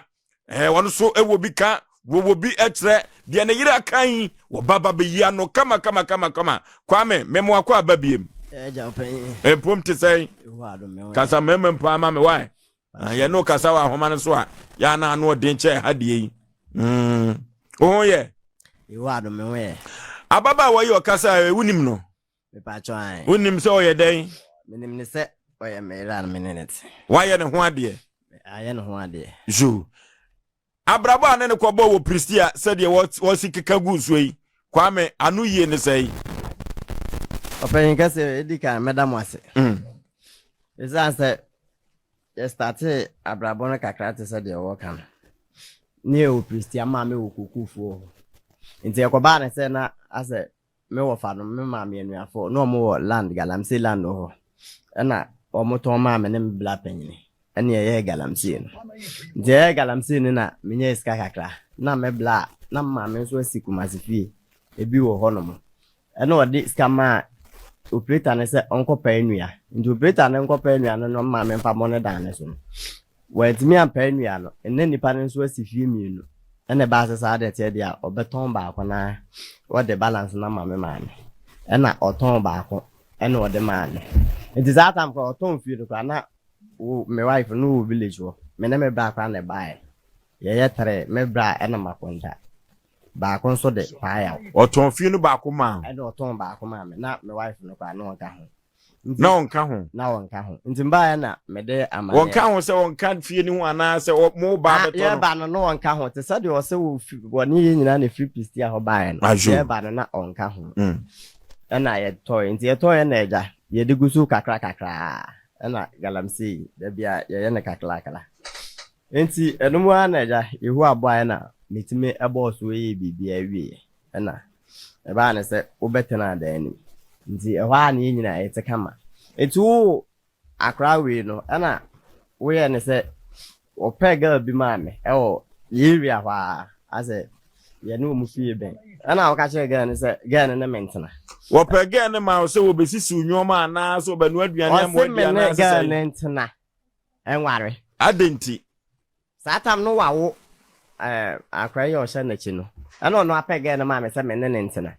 Speaker 3: Ɛɛ wɔn nso wɔ bi ka wɔwɔ bi kyerɛ deɛ ne yere aka yi wɔba ba bɛyi ano kama kama kama kama. Kwame memo akɔ aba biem. Mpom te sɛn? Kasa mmarima mpo ama me wae. Ah, yɛne wo kasa wɔ ahoma no so a yɛ ana ano ɔden kyɛ ɛha deɛ yi mm. wo ho yɛ ababaawa yi ɔkasa a wonim no wonim sɛ ɔyɛ dɛn
Speaker 1: menim ne sɛ ɔyɛ me yere a me ne ne te
Speaker 3: wayɛ ne ho adeɛ
Speaker 1: ayɛ ne ho adeɛ
Speaker 3: so Abrabɔ a ne ne kɔbɔɔ wɔ Pristia sɛdeɛ wɔsi keka gu nsuo yi, Kwame, ano yie ne sɛn?
Speaker 1: Ɔpanyin kɛseɛ, edi kan mɛda mo ase. Esiane sɛ yɛstartee abrabɔ no kakra te sɛ deɛ wɔka no, ne yɛwɔ Pristia, maame wɔ kokofuo hɔ. Nti ɛkɔbaa ne sɛ na asɛ Me wɔfa no, me maame anuafoɔ, na wɔn wɔ land, galamsey land wɔ hɔ. Ɛna wɔn tɔn maa me ne me bla panyini. Ɛna yɛyɛɛ galamsey no. Nti yɛyɛɛ galamsey no na menyaa sika kakra. Na me bla, na me maame nso asi Kumasi fie ebi wɔ hɔ nom. Ɛna ɔde sika maa operator no sɛ ɔnkɔpae nnua. Nti operator no nkɔpae nnua no na me maame mfa mmɔ ne dan no so no. Wantumi ampae nnua no. Nnɛ nnipa no nso asi fie mmienu. Ɛna ɛbaa sɛ saa deɛ teɛ deɛ a, ɔbɛtɔn baako na ɔde balance no ama me maame. Ɛna ɔtɔn baako ɛna ɔde maa me. Nti saa time koraa ɔtɔn fie no koraa na wo me wife no wɔ village hɔ. Me ne me bra koraa na ɛbaeɛ. Yɛyɛ three, me bra ɛna Makonta. Baako nso de Paayaw.
Speaker 3: Ɔtɔn fie no baako maa wo?
Speaker 1: Ɛna ɔtɔn baako maa me. Na me wife no koraa na ɔnka ho.
Speaker 3: Na ɔnka ho.
Speaker 1: Na ɔnka ho. Nti mbaeɛ na mede amaneɛ.
Speaker 3: Ɔnka ho sɛ ɔnka fie no ho anaa sɛ mo ba abɛtɔ no?
Speaker 1: Yɛreba no na ɔnka ho. Te sɛ deɛ ɔsɛ wɔne yɛn nyinaa na ɛfiri Pistia hɔ baeɛ no. Yɛreba no na ɔnka ho. Ɛna yɛtɔeɛ. Nti yɛtɔeɛ na agya, yɛde gu so kakra kakra. Ɛna galamsey, da biara yɛyɛ no kakrakra. Nti ɛno mu ara na agya Yehowa boaeɛ na metumi bɔɔ so yɛɛ biribiara wieeɛ. Ɛna ɛbaa no sɛ wobɛtenaa dan no mu. Nti ɛhɔ ara na yɛn nyinaa yɛte kama. Nti woo akwadaa wei no, ɛna woyɛɛ no sɛ wɔpɛɛ girl bi maa me ɛwɔ yɛn area hɔ ara, asɛ yɛne wɔn fie bɛn. Ɛna woka kyerɛɛ girl no sɛ girl no ne me ntena.
Speaker 3: Wɔpɛɛ girl no maa wo sɛ wɔbɛsisiw nneɛma anaa sɛ wɔbɛnoa aduane ama
Speaker 1: Ɔse
Speaker 3: woadi
Speaker 1: me ne
Speaker 3: anaa sɛ
Speaker 1: girl
Speaker 3: sɛn?
Speaker 1: no ntena nware.
Speaker 3: Adɛn nti?
Speaker 1: Saa tam no wawo eh, akora yi a ɔhyɛ n'akyi no. Ɛna ɔno apɛ girl no maa me sɛ me ne no ntena.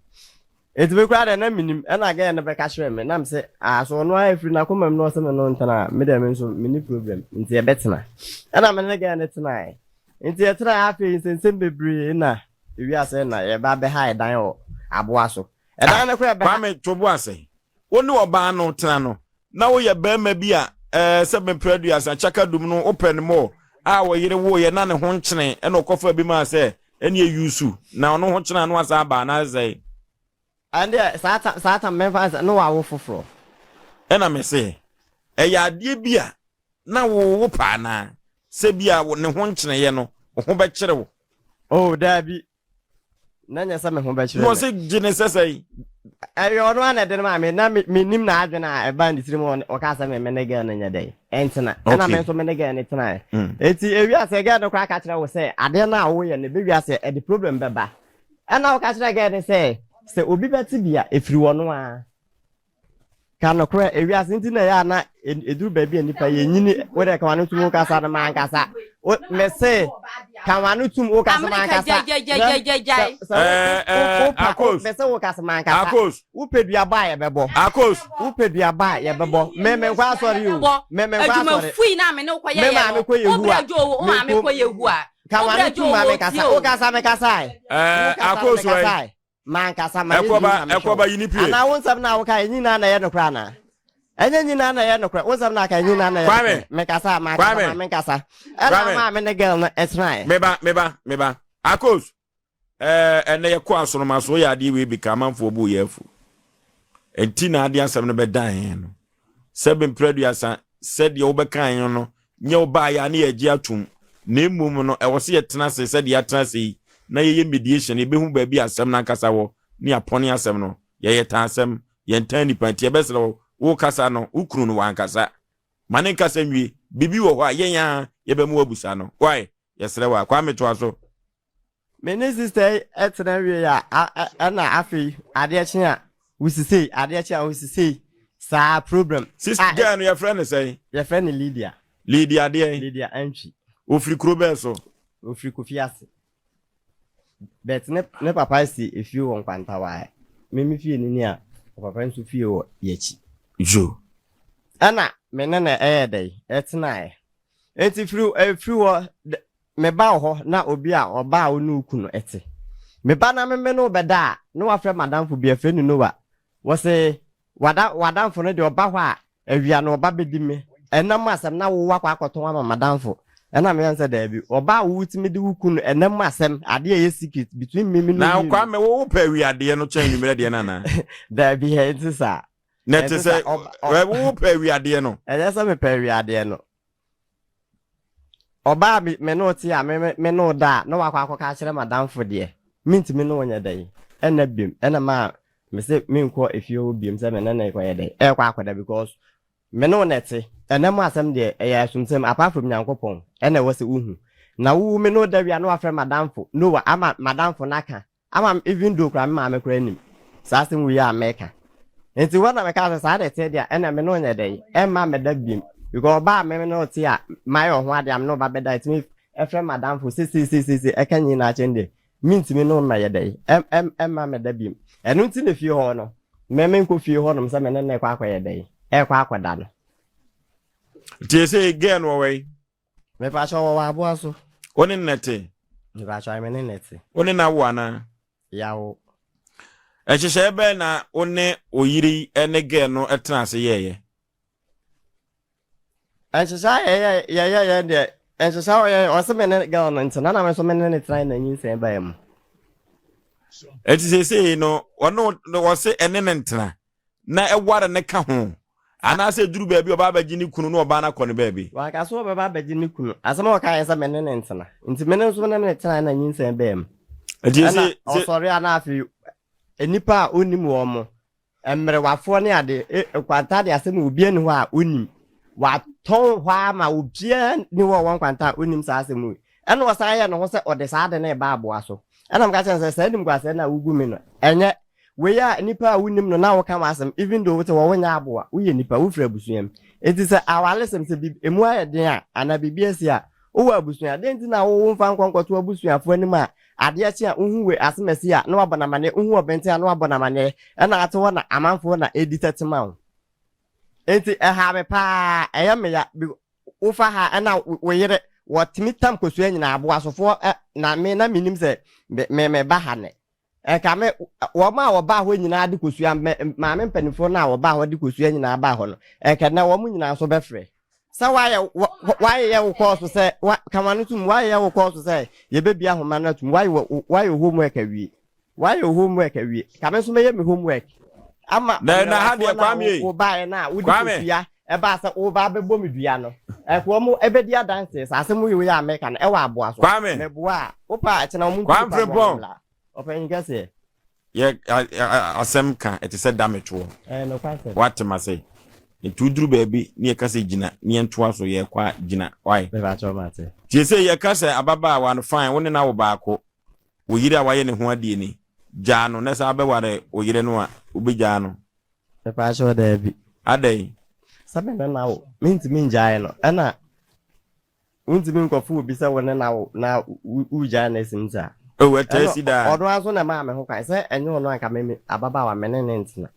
Speaker 1: Enti me koraa deɛ na menim. Ɛna girl no bɛka kyerɛɛ me na me se ah so ɔno ara ɛfiri n'akoma mu na ɔse me ne no ntena a, me deɛ me nso menni problem nti yɛbɛtena. Ɛna me ne girl no tenaeɛ. Nti yɛtenaeɛ afei nsɛnsɛm bebree na ewiase na yɛba bɛha ɛdan wɔ aboa so.
Speaker 3: Ah,
Speaker 1: Ɛdan no koraa yɛbɛha.
Speaker 3: Kwame, to bo ase. Wo ne ɔbaa no tena no, na woyɛ barima bi a ɛɛ sɛ mprɛ aduasa, kyaka dum no, wopɛ no more, a ɔyere woeɛ na ne ho nkyene ɛna ɔkɔfaa bi maa sɛ ɛneɛ yusu, na ɔno ho kyene a na wasan aba anaasɛ sɛn?
Speaker 1: Ɛndeɛ saa tam saa tam mɛmfa nsɛ na wawo foforɔ.
Speaker 3: Ɛna mese, ɛyɛ adeɛ bi a na wo wopɛ anaa? Sɛ bi a ne ho nkyeneeɛ no, wo ho bɛkyere wo?
Speaker 1: Oh, daabi. Na nyɛ sɛ me ho bɛkyerɛ
Speaker 3: me. Na ɔse gye ne sɛ sɛn?
Speaker 1: Ɛyɛ ɔno ara na ɛde no maa me. Na mennim n'adwene a ɛbaa ne tirim a ɔkaa sɛ me me ne girl no nyɛ dɛn? Ɛntena. Ɛna me nso me ne girl no tenaeɛ. Enti ewie aseɛ girl no koraa ka kyerɛ wo sɛ adeɛ no a woyɛ no ɛbɛwie aseɛ ɛde problem bɛba. Ɛna woka kyerɛ girl no sɛ sɛ obi bɛte bi a ɛfiri ɔno ara. Ka nokorɛ, ewiase nti na ɛyɛ a na ɛduru baabi a nnipa yɛnyini, wo deɛ ka w'ano tum wokasa no mankasa, wo mese ka w'ano tum wokasa mankasa,
Speaker 2: Gyagyagyagyagyagyae.
Speaker 1: sɛ wo wo pa
Speaker 3: Akos,
Speaker 1: mese wokasa mankasa,
Speaker 3: Akos,
Speaker 1: wopɛ duaba a yɛbɛbɔ,
Speaker 3: Akos.
Speaker 1: wopɛ duaba a yɛbɛbɔ, me menkɔ asɔre o, me menkɔ
Speaker 2: Adwuma
Speaker 1: asɔre,
Speaker 2: fui na me ne wo
Speaker 1: me
Speaker 2: kɔyɛyɛ
Speaker 1: maame
Speaker 2: no,
Speaker 1: kɔ
Speaker 2: wo
Speaker 1: Yehowa,
Speaker 2: brɛ dwo wo maame
Speaker 1: menkɔ,
Speaker 2: kɔ Yehowa,
Speaker 1: ka
Speaker 2: wo
Speaker 1: w'ano
Speaker 2: brɛ dwo
Speaker 1: tum ma
Speaker 2: wo
Speaker 1: menkasa,
Speaker 2: tie o.
Speaker 1: wokasa mekasae,
Speaker 3: Ɛɛ,
Speaker 1: wokasa no
Speaker 3: Akos wɛ.
Speaker 1: mekasae. M'ankasa mayɛ
Speaker 3: Ɛkɔba,
Speaker 1: din na mehwɛ wo.
Speaker 3: ɛkɔba, yi ne pie.
Speaker 1: Anaa wo nsɛm no a woka, ɛnyɛ nyinaa na ɛyɛ nokorɛ anaa? Ɛnyɛ nyinaa na ɛyɛ nokorɛ. Wo nsɛm no a aka, ɛnyɛ nyinaa na ɛyɛ
Speaker 3: Kwame,
Speaker 1: nokorɛ. Mekasa a, mankasa,
Speaker 3: Kwame,
Speaker 1: ma menkasa. Ɛna
Speaker 3: Kwame.
Speaker 1: ɔmaa me ne girl no tenaeɛ.
Speaker 3: Meba, meba, meba. Akos, ɛɛ, ɛnɛ yɛkɔ asoroma so, woyɛ adeɛ wei bi ka amanfoɔ bo yɛ afu. Enti na ade asɛm no bɛdan yɛn no. Sɛ mprɛ aduasa, sɛdeɛ wobɛka yɛn no, nyɛ wo baayɛ a ne yɛagye atom. Na mmom no, ɛwɔ sɛ yɛtena ase sɛdeɛ yɛatena ase yi, na yɛyɛ mediation, yɛbɛhu baabi a asɛm no ankasa wɔ, ne yɛapɔne asɛm no. Yɛyɛ tan asɛm, yɛntan nnipa, nti yɛbɛsrɛ wo, wokasa no, wo kunu no wankasa. Ma ne nkasa nwie. Biribi wɔ hɔ a, yɛn ara yɛbɛma woabusa no. Wai? Yɛsrɛ wo a. Kwame, toa so.
Speaker 1: Me ne sista yi tena wiei a, ɛna afei adeɛ kye a wosisei, adeɛ kye a wosisei, saa problem.
Speaker 3: Sis girl no yɛfrɛ no sɛn?
Speaker 1: Yɛfrɛ no Lydia.
Speaker 3: Lydia deɛn?
Speaker 1: Lydia Antwi.
Speaker 3: Ofiri kuro bɛn so?
Speaker 1: Ofiri Kofi ase. But ne ne papa si efie wɔ Nkwantawaa. Me me fie no ni a, ɔpapa nso fie wɔ yɛakyi.
Speaker 3: Yo.
Speaker 1: Ɛna me ne no ɛyɛ dɛn? Ɛtenaeɛ. Enti firi ɛfiri hɔ Meba wo hɔ na obi a ɔba a wo ne wo kunu te. Meba na me me ne wo bɛda a, na wafrɛ m'adamfo bi, yɛfrɛ no Noah. Wɔse, W'ada, w'adamfo no deɛ ɔba hɔ a, awia no ɔba bɛdi me ɛna mu asɛm na wo woakɔ akɔtɔn ama m'adamfo. Ɛna meyɛ no sɛ, Daabi, ɔba a wotumi de wo kunu ɛna mu asɛm, adeɛ a ɛyɛ secret between me me ne wo
Speaker 3: Na
Speaker 1: mmienu.
Speaker 3: Kwame, wo wopɛ awiadeɛ no kyɛn anwummerɛ deɛ no anaa?
Speaker 1: Daabi, ɛnte saa.
Speaker 3: Na ɛte
Speaker 1: Ɛnte
Speaker 3: sɛ,
Speaker 1: saa. Ɔba, ɔ,
Speaker 3: wo wopɛ awiadeɛ no.
Speaker 1: ɛnyɛ sɛ mepɛ awiadeɛ no. Ɔbaa bi, me ne wo te a, me me ne wo da a, na wakɔ akɔka akyerɛ m'adamfo deɛ, mentumi ne wo nyɛ dɛn, ɛnna biom, ɛnna maa mese menkɔ efie hɔ biom sɛ me ne no rekɔyɛ dɛn, ɛrekɔ akɔda because me ne wo na ɛte, ɛnna mu asɛm deɛ ɛyɛ asomsɛm apart from Nyankopɔn ɛna ɛwɔ sɛ wohu, na wo me ne wo da wie a na wafrɛ m'adamfo Noah ama m'adamfo no aka Ama even though koraa me maame koraa nim saa asɛm wei a meka. Nti hɔ na mekaa sɛ saa na ɛteɛ deɛ a ɛna me ne wo nyɛ dɛn ɛmma mmɛda biom because ɔbaa a me ne wo te a mayɛ wo ho adeɛ a me ne wo ba bɛda ɛtumi ɛfrɛ m'adamfo sɛ sei sei sei sei ɛka nyinaa kyɛn deɛ mentumi ne wo mmɛyɛ dɛn ɛmma mmɛda biom. Ɛno nti na fie hɔ no me menkɔ fie hɔ nom sɛ me ne no rekɔ akɔyɛ dɛn ɛrekɔ akɔda no.
Speaker 3: Nti ɛsɛ girl no ɔwɔ yi?
Speaker 1: Mepakyɛw wɔwɔ aboa so.
Speaker 3: Wo ne no te?
Speaker 1: Mepakyɛw me ne no te.
Speaker 3: Wo ne no awo anaa?
Speaker 1: Yɛawo.
Speaker 3: Nhyehyɛe bɛn na wo ne wo yere yi ne girl no tena ase yɛeɛ?
Speaker 1: Nhyehyɛe a yɛyɛ yɛyɛeɛ deɛ, nhyehyɛe a ɔyɛeɛ, ɔse me ne girl no ntena na me nso me ne no tenae na nyinsɛn baa mu.
Speaker 3: Enti seesei no, ɔne ɔse ɛne no ntena na ɛware no ka ho. Anaasɛ ɛduru baabi a ɔba abɛgye ne kunu na ɔbaa no akɔ ne baabi?
Speaker 1: Wanka sɛ ɔbɛba abɛgye ne kunu. Asɛm a ɔkaeɛ ne sɛ me ne no ntena. Nti me ne nso ne no tenae na nyinsɛn baa mu.
Speaker 3: Nti
Speaker 1: Ɛna
Speaker 3: se, se.
Speaker 1: ɔsɔre a na afei nnipa a ɔnnim wɔn mo, mmerewafoɔ ne ade, e, nkwanta de asɛm a obiara nni hɔ a ɔnim. Watɔn hɔ ara ma obiara nni hɔ a ɔwɔ nkwanta a ɔnnim saa asɛm wei. Ɛna ɔsan yɛɛ ne ho sɛ ɔde saa ade no reba aboa so. Ɛna meka kyerɛɛ no sɛ saa animguaseɛ no a wogu me no, ɛnyɛ Wei a nipa a wonnim no na woka w'asɛm even though wote hɔ wonyɛ aboa, woyɛ nipa, wofiri abusua mu. Enti sɛ awaresɛm sɛ biribi emu ayɛ den a anaa biribi asi a, wowɔ abusua, dɛn nti na wo womfa nkɔ nkɔto w'abusuafoɔ anim a adeɛ kye a wohu wei asɛm asi a na wabɔ no amaneɛ, wohu ɔbɛnten a na wabɔ no amaneɛ, ɛna ate hɔ na amanfoɔ na ɛredi tɛte ma wo. Enti ɛhaa me paa, ɛyɛ me ya because wofa ha ɛna wo yere wɔtumi tam kosua nyinaa aboasofoɔ ɛ na me na menim sɛ me me meba ha nɛ. Ɛka me, wɔn a wɔbaa hɔ nyinaa de kosua, me maame mpanimfoɔ no a wɔbaa hɔ de kosua nyinaa baa hɔ no, ɛnka nnɛ wɔn nyinaa nso bɛfrɛ. Sɛ woayɛ, woayeyɛ wo kɔɔso sɛ, wa, ka w'ano tom, woayeyɛ wo kɔɔso sɛ yɛbɛbie ahoma no atom, woayɛ, woayɛ wo homework awie. Woayɛ wo homework awie. Ka me nso mɛyɛ me homework. Ama
Speaker 3: Na na ha deɛ
Speaker 1: mmerɛwafoɔ no a
Speaker 3: Kwame ei.
Speaker 1: wobaeɛ no a wode
Speaker 3: Kwame.
Speaker 1: kosua ɛbaa sɛ woreba abɛbɔ me dua no, ɛnka wɔn ɛbɛdi adanseɛ sɛ asɛm wei a meka no ɛwɔ aboa so.
Speaker 3: Kwame.
Speaker 1: Meboa a, wopɛ a ɛkyena wɔn ntu
Speaker 3: Kwame
Speaker 1: nipa ma wɔn
Speaker 3: Frimpong.
Speaker 1: mmra. Ɔpanyin kɛseɛ.
Speaker 3: Yɛ asɛm ka ɛte sɛ dame toɔ.
Speaker 1: Ɛyɛ nokwasɛm.
Speaker 3: Woate m'ase? Nti woduru baabi ne yɛka sɛ gyina ne yɛntoa so yɛkɔ a gyina. Wai?
Speaker 1: Mepakyɛw mate.
Speaker 3: Nti seesei yɛka sɛ ababaawa no fine wo ne no awo baako, wo yere a wayɛ ne ho adeɛ ni, gyaa no na san bɛware wo yere no a, wobɛgyaa no?
Speaker 1: Mepakyɛw daabi.
Speaker 3: Adɛn?
Speaker 1: Sɛ me ne no awo, mentumi ngyae no. Ɛna Wontumi nkɔfo obi sɛ wo ne no awo na woregyae no asim saa.
Speaker 3: Oh, ɛtaa
Speaker 1: Ɛna
Speaker 3: si daa.
Speaker 1: ɔno ara nso na ɛmaa me ho kwan. Sɛ ɛnyɛ ɔno a anka me me ababaawa me ne no ntena.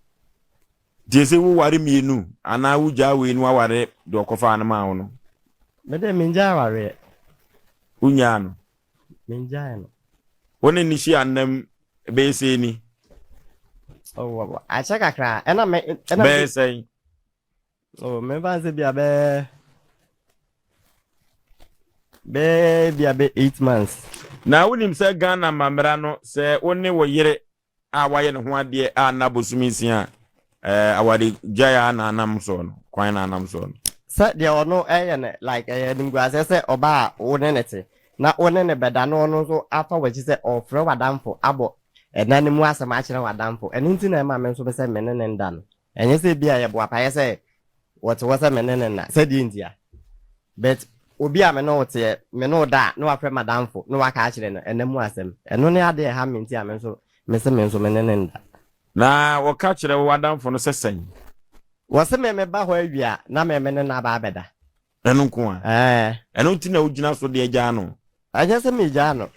Speaker 3: Nti ɛsɛ woware mmienu anaa wogyaa wei na woaware deɛ ɔkɔfaa no maa wo no?
Speaker 1: Me deɛ mengyae awareɛ.
Speaker 3: Wonyaa no?
Speaker 1: Mengyae no.
Speaker 3: Wo ne no hyia nna mu bɛyɛ sɛn ni?
Speaker 1: Oh, akyɛ kakra. Ɛna me ɛna
Speaker 3: Bɛyɛ sɛn?
Speaker 1: Oh, memfa nsɛ bi a bɛyɛ bɛyɛ bi a bɛ 8 months.
Speaker 3: Na wonim sɛ Ghana amammerɛ no, sɛ wo ne wo yere a wayɛ ne ho adeɛ a nna bosome 6 a, ɛɛ awaregyae a na anam soɔ no, kwan na anam soɔ no.
Speaker 1: Sɛ deɛ ɔno ɛyɛ no like ɛyɛ animguaseɛ sɛ ɔbaa a wo ne ne te na wo ne ne bɛda na ɔno nso afa w'akyi sɛ ɔrefrɛ w'adamfo abɔ ɛna no mu asɛm akyerɛ w'adamfo. Ɛno nti na ɛma me nso sɛ me ne ne nda no. Ɛnyɛ sɛ ebia ɛyɛ boapayɛ sɛ wɔte hɔ sɛ me ne no nna, sɛdeɛ ntia? But obi a me ne wo teɛ, me ne wo da a, na wafrɛ m'adamfo na waka akyerɛ no ɛna mu asɛm. Ɛno ne adeɛ a ɛha me nti a me nso mese me nso me ne no nda.
Speaker 3: Na wɔka kyerɛ wo adamfo no sɛ sɛn?
Speaker 1: Wɔse me meba hɔ awia na me me ne no aba abɛda.
Speaker 3: Ɛno nko a?
Speaker 1: Ɛɛ.
Speaker 3: Ɛno nti na wogyina so de agyaa no?
Speaker 1: Ɛnyɛ sɛ megyaa no.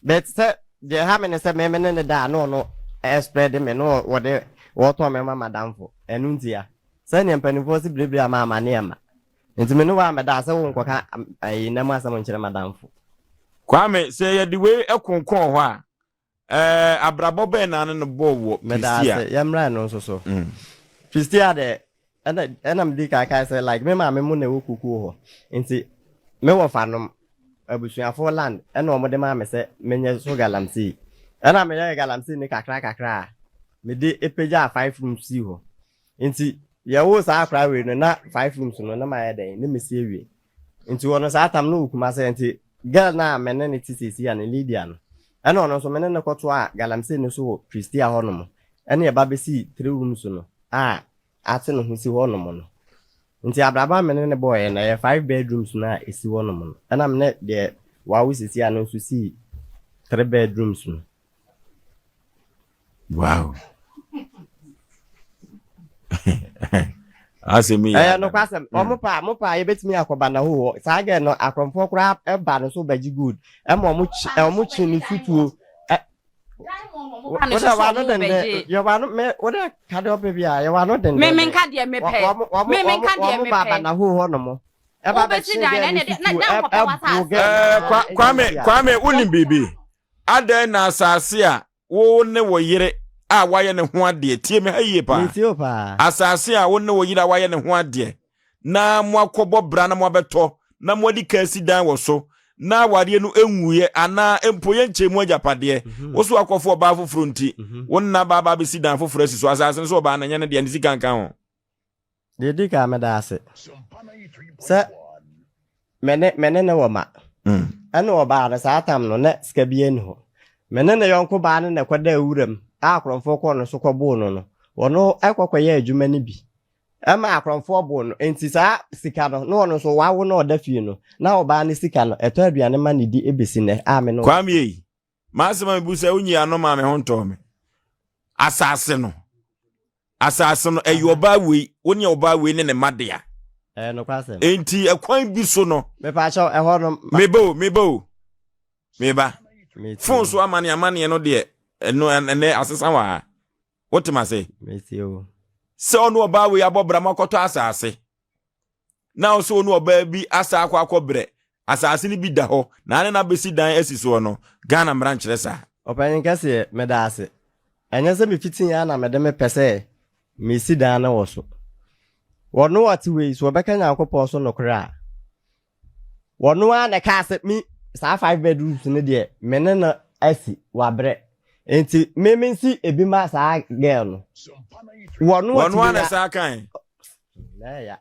Speaker 1: But sɛ deɛ ɛha me ne sɛ me me ne no da a na ɔno ɛspread me na wɔde wɔtɔn me ma m'adamfo. Ɛno ntia. Sɛdeɛ mpanimfoɔ se biribiri ama amaneɛ mma. Nti me ne wo ammɛda a sɛ wonkɔka ayi nna mu asɛm nkyerɛ m'adamfo.
Speaker 3: Kwame, sɛ yɛde wei konkɔn hɔ a, Ɛɛ, abrabɔ bɛn na ne no bɔɔ wɔ
Speaker 1: Meda
Speaker 3: Prestea?
Speaker 1: ase, yɛmmra ɛno nso so. Prestea deɛ, ɛna ɛna medi kan kae sɛ like me maame mo na ɛwɔ kukuo hɔ. Nti me wɔfanom, abusuafoɔ land ɛna wɔn de maa me sɛ menyɛ so galamsey. Ɛna meyɛɛ galamsey no kakra kakra a, mede pagyaa 5 rooms sii hɔ. Nti yɛwoo saa akwadaa wei no na 5 rooms no na mayɛ dɛn, na mesi awie. Nti ɔno saa tam no wɔ Kumase nti girl no a me ne no te seesei a no Lydia no ɛna ɔno nso me ne no kɔtoaa galamsey no so wɔ Prestea hɔ nom ɛna yɛba bɛsii 3 rooms no a ate ne ho si hɔ nom no. Nti abrabɔ a me ne no bɔɔeɛ no ɛyɛ 5 bedrooms no a ɛsi hɔ nom no ɛna me ne deɛ wawo seesei a no nso sii 3 bedrooms no.
Speaker 3: Wow. Asɛm yi yɛ
Speaker 1: Ɛyɛ
Speaker 3: adane.
Speaker 1: nokwasɛm. Ɔmo pa mo pa yɛbɛtumi akɔ Banaho hɔ. Saa girl no akorɔmfoɔ koraa ɛba no so bɛgye gold. Ɛma ɔmo kye ɔmo kye ne futuo. Ɛ
Speaker 2: Ba ne
Speaker 1: wode
Speaker 2: so sɛ
Speaker 1: w'ano
Speaker 2: ɔmo
Speaker 1: denden
Speaker 2: bɛgye.
Speaker 1: yɛ w'ano me wode ka deɛ ɔpɛ biara yɛ w'ano
Speaker 2: Me
Speaker 1: dendenden.
Speaker 2: menka deɛ mepɛ.
Speaker 1: Ɔmo ɔmo
Speaker 2: Me
Speaker 1: ɔmo
Speaker 2: menka deɛ
Speaker 1: ɔmo ba
Speaker 2: mepɛ.
Speaker 1: Banaho hɔ nom. Ɛba
Speaker 2: Wobɛsi
Speaker 1: bɛkye
Speaker 2: dan
Speaker 1: girl
Speaker 2: na
Speaker 1: no
Speaker 2: ɛne de na
Speaker 1: futuo
Speaker 2: na
Speaker 1: ɛ
Speaker 2: nkɔpɛ
Speaker 1: ɛbo
Speaker 2: w'asase.
Speaker 1: girl no
Speaker 3: Ɛɛ,
Speaker 1: ara
Speaker 3: Kwa, Kwame,
Speaker 1: ɛnyɛ
Speaker 3: Kwame, wonim biribi? Adɛn na asase a wo ne wo yere a wayɛ ne ho adeɛ, tie me ha yie paa,
Speaker 1: Metie wo paa.
Speaker 3: asase a wo ne wo yere a wayɛ ne ho adeɛ na moakɔbɔ bra na moabɛtɔ na moadi ka asi dan wɔ so na awareɛ no nwuiɛ anaa mpo yɛnkyɛ mu agyapadeɛ, wo so akɔfo ɔbaa foforɔ nti, wo nna baa baa bɛsi dan foforɔ asi so, asase no so ɔbaa no nyɛ ne deɛ, ne sika nka ho.
Speaker 1: Deɛ ɛdi kan meda ase sɛ me ne me ne ne wɔ ma. Mm. Ɛna ɔbaa no saa tam no na sika bi ani hɔ. Me ne ne yɔnko baa no na ɛkɔda wuram a akorɔmfoɔ kɔɔ no so kɔboo no no. Ɔno ɛkɔ kɔyɛ adwuma no bi. Ɛma akorɔmfoɔ boo no. Nti saa sika no na ɔno nso wawo na ɔda fie no na ɔbaa no sika no ɛtɔ aduane ma ne di ɛbɛsi nnɛ a me ne
Speaker 3: Kwame ei, m'asɛm a mebu sɛ wonyi ano maa me ho ntɔɔ me. Asase no. Asase no, ɛyɛ ɔbaa wei, wo ne ɔbaa wei ne ne mma dea.
Speaker 1: Ɛyɛ nokwasɛm.
Speaker 3: Enti ɛkwan bi so no.
Speaker 1: Mepaakyɛw, ɛhɔ no.
Speaker 3: Meba o, meba o, meba. Fon so amane amaneɛ no deɛ, ɛno ɛnɛ asesa wɔ ha. Wote ma se?
Speaker 1: Metie o.
Speaker 3: Sɛ ɔne ɔbaa wei abɔ bra mo akɔtɔ asase. na ɔsɛ ɔne ɔbaa bi asa akɔ akɔbrɛ asase no bi da hɔ na ane no abɛsi dan asi soɔ no, Ghana mmara nkyerɛ saa.
Speaker 1: Ɔpanyin kɛseɛ, meda ase. Ɛnyɛ sɛ mefitii ara na mede me pɛ sɛ mesi dan no wɔ so. Wɔno ɔte wei, so wɔbɛka Nyankopɔn so nokorɛ a? Wɔno ara na ɛkaa sɛ me saa five bedrooms no deɛ me ne no asi, wabrɛ. Nti me mensi ebi ma saa girl no.
Speaker 3: Wɔno ɔte wei ara na saa kae.
Speaker 1: Na ɛya.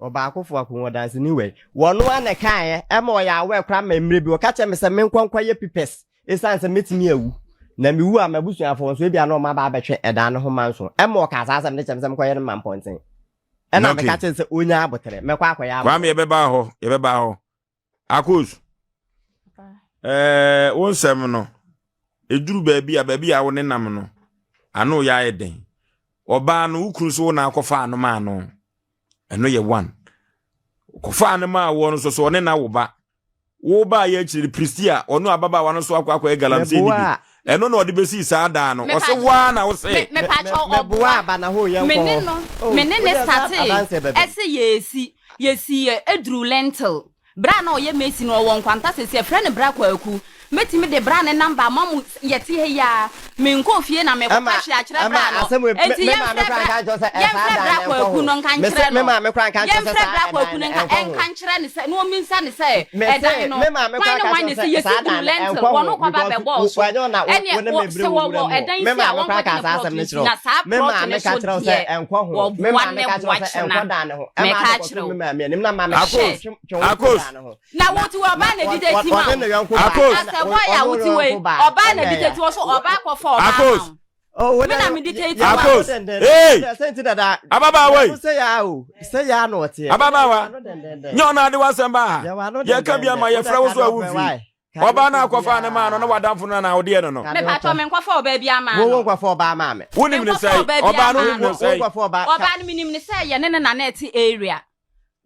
Speaker 1: Ɔbaakofo ako ɔdanseni wei. Wɔno ara na ɛkaeɛ ɛma ɔyɛ aware koraa ma mmerɛ bi ɔka kyerɛ me sɛ menkɔ nkɔyɛ pipɛs ɛsiane sɛ mɛtumi awu. Na mewu a m'abusuafoɔ nso ebia na wɔn aba abɛtwe ɛdan no ho manso. Ɛma ɔkaa saa asɛm no kyerɛ me sɛ menkɔyɛ no ma mpɔnten. Ɛna meka kyerɛ sɛ ɔnya aboterɛ mɛkɔ akɔyɛ ama.
Speaker 3: Kwame yɛbɛba hɔ yɛbɛba hɔ. Akos, ɛɛ wo nsɛm no, ɛduru baabi a baabi a wo ne nam no, ano yɛ ayɛ den. Ɔbaa no, wo kunu so wo na akɔfa ano maa no. Ɛno yɛ one. Kɔfa ano maa woɔ no so so ɔne na wo ba. Wo ba yɛ akyire no Pristi a ɔno ababaawa no so akɔ akɔyɛ galamsey no bi. Ɛno na ɔde bɛsii saa dan no. Ɔse woaa na wo se.
Speaker 2: Mepakyɛw ɔboa. Me ne no me ne ne startee ɛse yɛɛsi yɛsii yɛ ɛduru lentil Berɛ a na ɔyɛ mason no ɔwɔ nkwanta seesei yɛfrɛ no Bra Kwaku. Mɛtumi de bra ne number ama mo yɛte ha yi ara. Menkɔɔ fie na mekɔka hwee akyerɛ bra no. Enti yɛmfrɛ bra yɛmfrɛ bra Kwaku no nka nkyerɛ no. Yɛmfrɛ bra Kwaku no nka nka nkyerɛ no sɛ na ɔmmisa no sɛ ɛdan no hwan ne hwan na ɛsi yɛsi duru lentil wɔn kɔba bɛbɔɔ so ɛneɛ wɔ sɛ wɔwɔ ɛdan si a wɔnkɔgye ne plot nsi na saa plot no so deɛ wɔboa nnɛ boa kyena mɛka akyerɛ wo.
Speaker 3: Akos, Akos.
Speaker 2: Na wo ti wɔ ɔbaa na di deti ma wo.
Speaker 3: Akos.
Speaker 2: Asɛ boy a wo ti wɔ yi ɔbaa na di deti wɔ so ɔbaa kɔ fa ɔbaa ma wo. Me na me di deti ma wo.
Speaker 3: Akos. Hey. Ababaawa yi. Ababaawa. Nyɛ ɔno ade w'asɛm baa ha. Yɛka bi ama yɛfrɛ wo so a womfiri. Ɔbaa no akɔfa ne maa no na w'adamfo no anaa wodeɛ no no.
Speaker 2: Mepatɔ me nkɔfa ɔbaa bi ama no.
Speaker 1: Wo nkɔfa ɔbaa maa me.
Speaker 3: Wonim ne sɛe? Ɔbaa no wonim ne sɛe?
Speaker 2: Ɔbaa no menim ne sɛ yɛne ne nana ɛte area.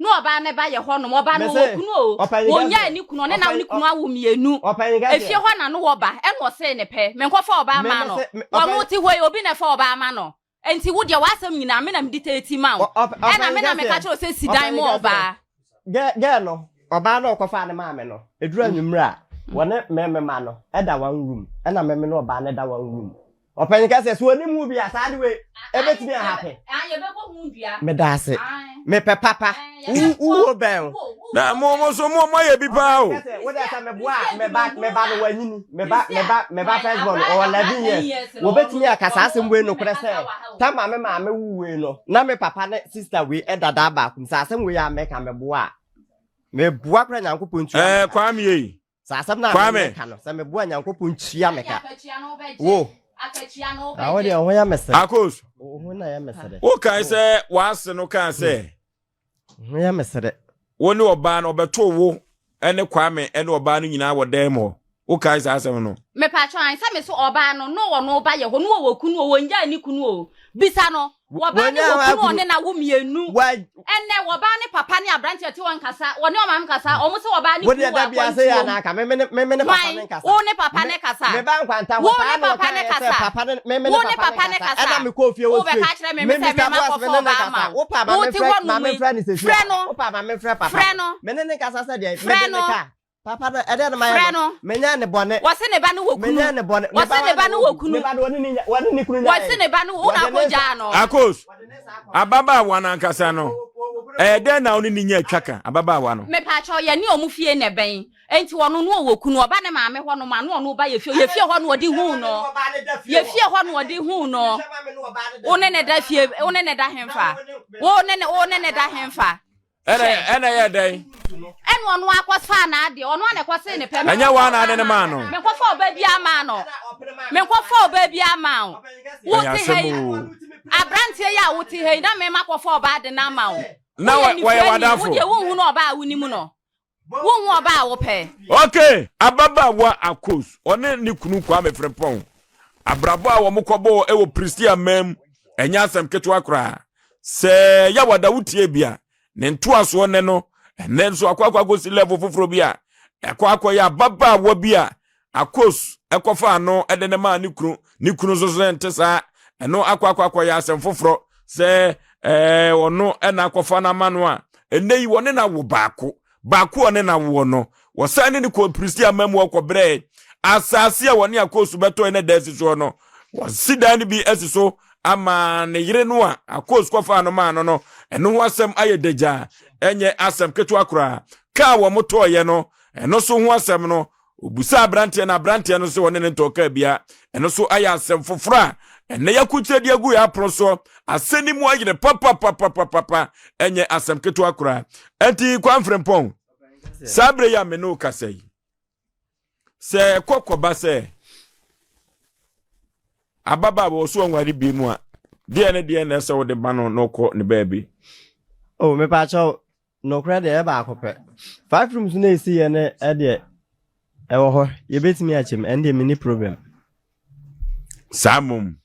Speaker 2: Na ɔbaa no ba yɛ hɔ nom. Ɔbaa no ɔwɔ kunu o. Wɔnyaa ne kunu ɔne na ne kunu awo mmienu. Efie hɔ na no wɔba ɛna ɔsee ne pɛ. Me nkɔfa ɔbaa maa no. Wɔn te hɔ yi obi na ɛfa ɔbaa ma no. Enti wo deɛ w'asɛm nyinaa me na medi teeti ma wo. Ɛna me na meka kyerɛ wo sɛ si dan ma ɔbaa.
Speaker 1: Girl no, ɔbaa no a ɔkɔfaa ne maame no, ɛduru anwummerɛ a, wɔne me me ma no da one room, ɛna me me ne ɔbaa no da one room. Ɔpanyin ka sɛ, sɛ ɔnim wo bi a, saa ade wei ɛbɛtumi ahape. Meda ase. Mepɛ papa. Wo bɛn o.
Speaker 3: Na mo mo so mo mo ayɛ bi paa o.
Speaker 1: Wo dɛ sɛ meboa a me ba me ba no wanyini me ba me ba me ba first born ɔwɔ 11 years wɔbɛtumi aka saa asɛm wei nokorɛ sɛ tama me maame wo wei no na me papa ne sister wei ɛda daa baako mu sɛ asɛm wei a mɛka meboa a meboa kora Nyankopɔn ntua
Speaker 3: Ɛɛ Kwame ei.
Speaker 1: Sɛ asɛm no a mɛka no sɛ meboa Nyankopɔn tua me ka wo na wo deɛ wo ho yɛ mesere
Speaker 3: Akos
Speaker 1: wo ho na yɛ mesere
Speaker 3: wokae sɛ w'ase no kaa sɛ
Speaker 1: ho yɛ mesere
Speaker 3: wo ne ɔbaa no ɔbɛtoo wo ne Kwame ne ɔbaa no nyinaa wɔ dan mu hɔ wokae saa asɛm no
Speaker 2: mepatwɔ an sɛ me so ɔbaa no no wɔ no ba yɛ hɔ no wɔ kunu o wɔngyaa ne kunu o bisa no wɔbaa ne wɔ kunu ɔne na wo mmienu Ɛnnɛ, wɔbaa ne papa ne aberante a ɔte hɔ nkasa, wɔne ɔmaame kasa, wɔn sɛ wɔbaa ne kunu wɔ akwantuo mu. Hwan? Wo ne papa ne kasa. Wo ne papa ne kasa. Wo ne papa ne kasa. Wo bɛka akyerɛ me me sɛ me ma kɔfa ɔbaa ma wo. Wo te hɔ nom yi. Frɛ no. Frɛ no. Frɛ no.
Speaker 1: Papa no, ɛdɛn na mayɛ
Speaker 2: Frɛ
Speaker 1: no?
Speaker 2: no.
Speaker 1: Menyɛɛ ne bɔne.
Speaker 2: Wɔse ne ba no wɔ kunu.
Speaker 1: Menyɛɛ ne bɔne. Ne
Speaker 2: Wɔse
Speaker 1: ba
Speaker 2: ne ba no wɔ kunu.
Speaker 1: Ne ba no, wɔne ne nya, wɔne ne kunu nyae.
Speaker 2: Wɔse ne ba no, wo na
Speaker 1: Wɔde ne nsa-
Speaker 2: akɔgyaa no.
Speaker 3: Akos, ababaawa no ankasa no, ɛyɛ dɛn na wo ne ne nya atwa ka, ababaawa no?
Speaker 2: Mepaakyɛw, yɛne ɔmo fie na ɛbɛn. Enti ɔno no ɔwɔ kunu, ɔba ne maame hɔ nom a na ɔno ba yɛ fie, yɛ fie hɔ na ɔde huu no. Yɛ fie hɔ na ɔde huu no. Wo ne ne da fie, wo ne ne da hemfa? Wo ne ne, wo ne ne da hemfa?
Speaker 3: Ɛna ɛna yɛ dɛn?
Speaker 2: Ɛna ɔno akɔfaa n'adeɛ, ɔno a na ɛkɔsee ne pɛ.
Speaker 3: Ɛnyɛ waa na ade ne maa no.
Speaker 2: Menkɔfa ɔbaa bi ama no. Menkɔfa ɔbaa bi ama wo. Wote ha yi, aberanteɛ yi a wote ha yi, na mema kɔfa ɔbaa de no ama wo.
Speaker 3: Na wɔyɛ w'adamfo.
Speaker 2: Wodeɛ wonhunu ɔbaa a wonim no. Wonhu ɔbaa a wopɛ.
Speaker 3: Ok, ababaawa Akos, ɔne ne kunu Kwame Frimpong, abrabɔ a wɔn kɔbɔɔ wɔ Pristia man mu, ɛnyɛ asɛm ketewa koraa. Sɛ Yawada wotie bi a, ne ntoasoɔ nnɛ no, ɛnnɛ nso akɔ akɔ akɔsi level foforɔ bi a, ɛkɔ akɔyɛ ababaawa bi a Akos kɔfaa no de no maa ne kunu, ne kunu nso sɛ nte saa, ɛno akɔ akɔ akɔyɛ asɛm foforɔ sɛ ɛɛ ɔno ɛna akɔfa no ama no a, ɛnnɛ yi wɔne no awo baako, baako a ɔne no awoɔ no, wɔsan ne no kɔɔ Pirisi ama mu ɔkɔbrɛɛ asase a wɔne Akos bɛtɔe na da asi soɔ no, wɔsi dan no bi asi so ama ne yere no a Akos kɔfaa no maa no no, ɛno ho asɛm ayɛ dagya, ɛnyɛ asɛm ketewa koraa. Kaa wɔn tɔɔyɛ no, ɛno so ho asɛm no, Obisaa aberanteɛ no, aberanteɛ no sɛ ɔne ne ntɔɔ kaa bia. Ɛno nso ayɛ asɛm foforɔ a ɛnɛ yɛakukyerɛ de agu yɛn apono soɔ. Asɛnni mu ayere papapapapapa, ɛnyɛ asɛm ketewa koraa. Ɛnti Kwame Frimpong, saa berɛ yi a me ne wo kasa yi, sɛ ɛkɔ kɔba sɛ ababaawa wɔ so ɔnware bi mu a, deɛ ne deɛ na ɛsɛ wode ma no na ɔkɔ ne baabi?
Speaker 1: Oh, mepaakyɛw, Nokorɛ deɛ ɛyɛ baako pɛ. 5 rooms no a ɛsi yɛ no deɛ ɛwɔ hɔ yɛbɛtumi akyɛ mu ɛno deɛ menni problem.
Speaker 3: Saa mmom.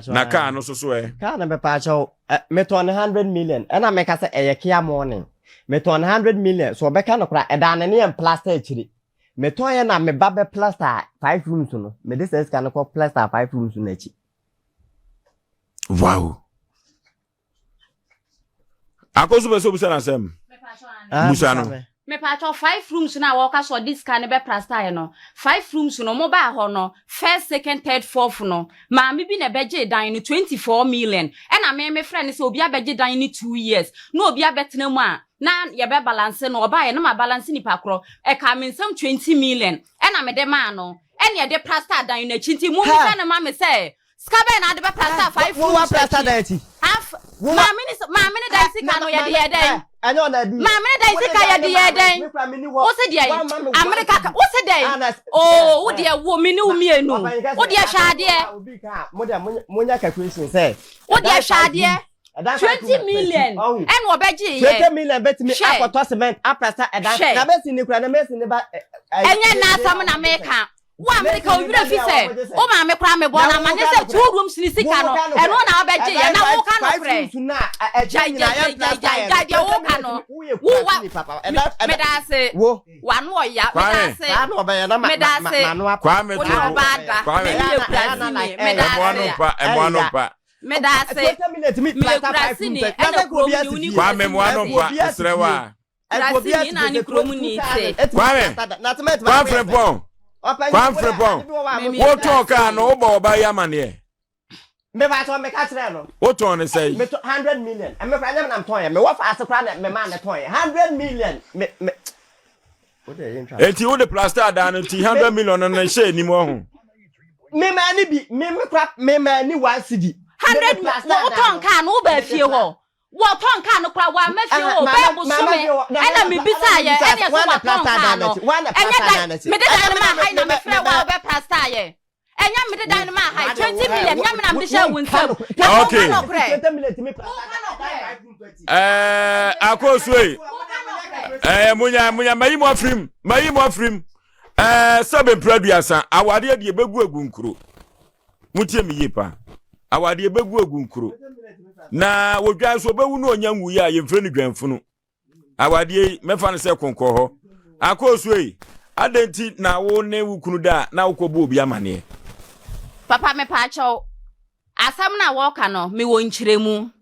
Speaker 3: Na kaa no soso ɛ?
Speaker 1: Kaa no mepaakyɛw metɔn no 100 million ɛna meka sɛ ɛyɛ Kia morning metɔn no 100 million so ɔbɛka no koraa ɛdaa ne ne yɛ mplaster akyiri metɔn yɛ na meba bɛ plaster 5 rooms no mede saa sika no kɔ plaster 5 rooms no akyi.
Speaker 3: Wow. Akɔso pɛ sɛ obisa no asɛm.
Speaker 1: Ah,
Speaker 3: Busa no.
Speaker 2: Mepatwɔ five rooms no a wɔka sɛ ɔde sika no bɛ plastaeɛ no five rooms no mo baa hɔ no first second third fourth no maame bi na ɛbɛgyee dan no 24 million ɛna me me frɛ no sɛ obi abɛgye dan no two years na obi abɛtena mu a na yɛbɛ balance no ɔbaeɛ na ma balance nipa korɔ ɛkaa me nsam 20 million ɛna mede maa no ɛna ɛde plaster dan no akyi nti mo mmisa no ma me sɛ Sika bɛn na ade bɛ plasta five
Speaker 1: rooms akyi? plasta dan akyi.
Speaker 2: Half. Maame ne maame ne dan sika no yɛde yɛ dɛn?
Speaker 1: Ɛnyɛ ɔna di.
Speaker 2: Maame ne dan sika yɛde yɛ dɛn? Wo se deɛ Amerika ka wo se dɛn? Oo wo deɛ wo me ne wo mmienu. Wo deɛ hwɛ adeɛ.
Speaker 1: Mo deɛ mo nya calculation sɛ.
Speaker 2: Wo deɛ hwɛ adeɛ. 20 million ɛna ɔbɛgye
Speaker 1: yɛ. 20 million bɛtumi akɔtɔ cement aprasta ɛdan. Na bɛsi ne kura na mɛsi ne ba.
Speaker 2: Ɛnyɛ n'asɛm na meka. Wo a meka wo werɛ fi sɛ wo maame koraa mebɔ no amane sɛ two rooms ne sika no ɛno na wobɛgye yɛ na woka nokorɛ gyaegyaegyaegyae deɛ woka no wo wa meda ase wano ɔya meda ase meda ase wo ne ɔbaa da me ne yɛ kurasini meda ase meda ase meyɛ kurasini ɛna kurom ni wo ne
Speaker 3: kurasini
Speaker 2: Kurasini na ne kurom ni te.
Speaker 3: Kwame, Kwame Frimpong, Kwame Frimpong, wotɔn kaa no wobɔ ɔba yi amaneɛ.
Speaker 1: Meba tɔn meka kyerɛ no.
Speaker 3: Wotɔn ne sɛn?
Speaker 1: Metɔ 100 million. Ɛmɛ kora nyɛ me na metɔn yɛ. Mewɔ faase kora na me maa ne tɔn yɛ. 100 million. Me me.
Speaker 3: Eti wode plaster dan no ti 100 million no na ɛhyɛ anim ɔho.
Speaker 1: Me maa ne bi. Me me kora me maa ni 1 cedi.
Speaker 2: 100 wotɔn kaa no wobaa fie hɔ. Wɔtɔn kaa no koraa wamma fie hɔ bɛyɛ bosome ɛna mebisaeɛ ɛne ɛsɛ watɔn kaa no ɛnyɛ dan mede dan no maa han na mefrɛ wo a wobɛ prastaeɛ ɛnyɛ mede dan no maa han 20 million nyɛ me na mede hyɛ wo nsam na
Speaker 3: okay.
Speaker 2: woka nɔkorɛ
Speaker 3: ɛɛ akosue ɛɛ munya munya mayi mu afirim mayi mu afirim ɛɛ sɛbe mpira duasa awadeɛ deɛ bɛgu egu nkuro. Montie me yie paa. Awadeɛ bɛgu agu nkuro. Na wɔdwan nso ɔbɛwu no ɔnya nwuiɛ a yɛmfrɛ no dwanfunu. Awadeɛ yi mɛfa no sɛ konkɔ hɔ. Akɔɔsuo yi, adɛn nti na wo ne wo kunu da a na wokɔbɔ obi amaneɛ?
Speaker 2: Papa mepaakyɛw, asɛm no a wɔka no mewɔ nkyerɛmu.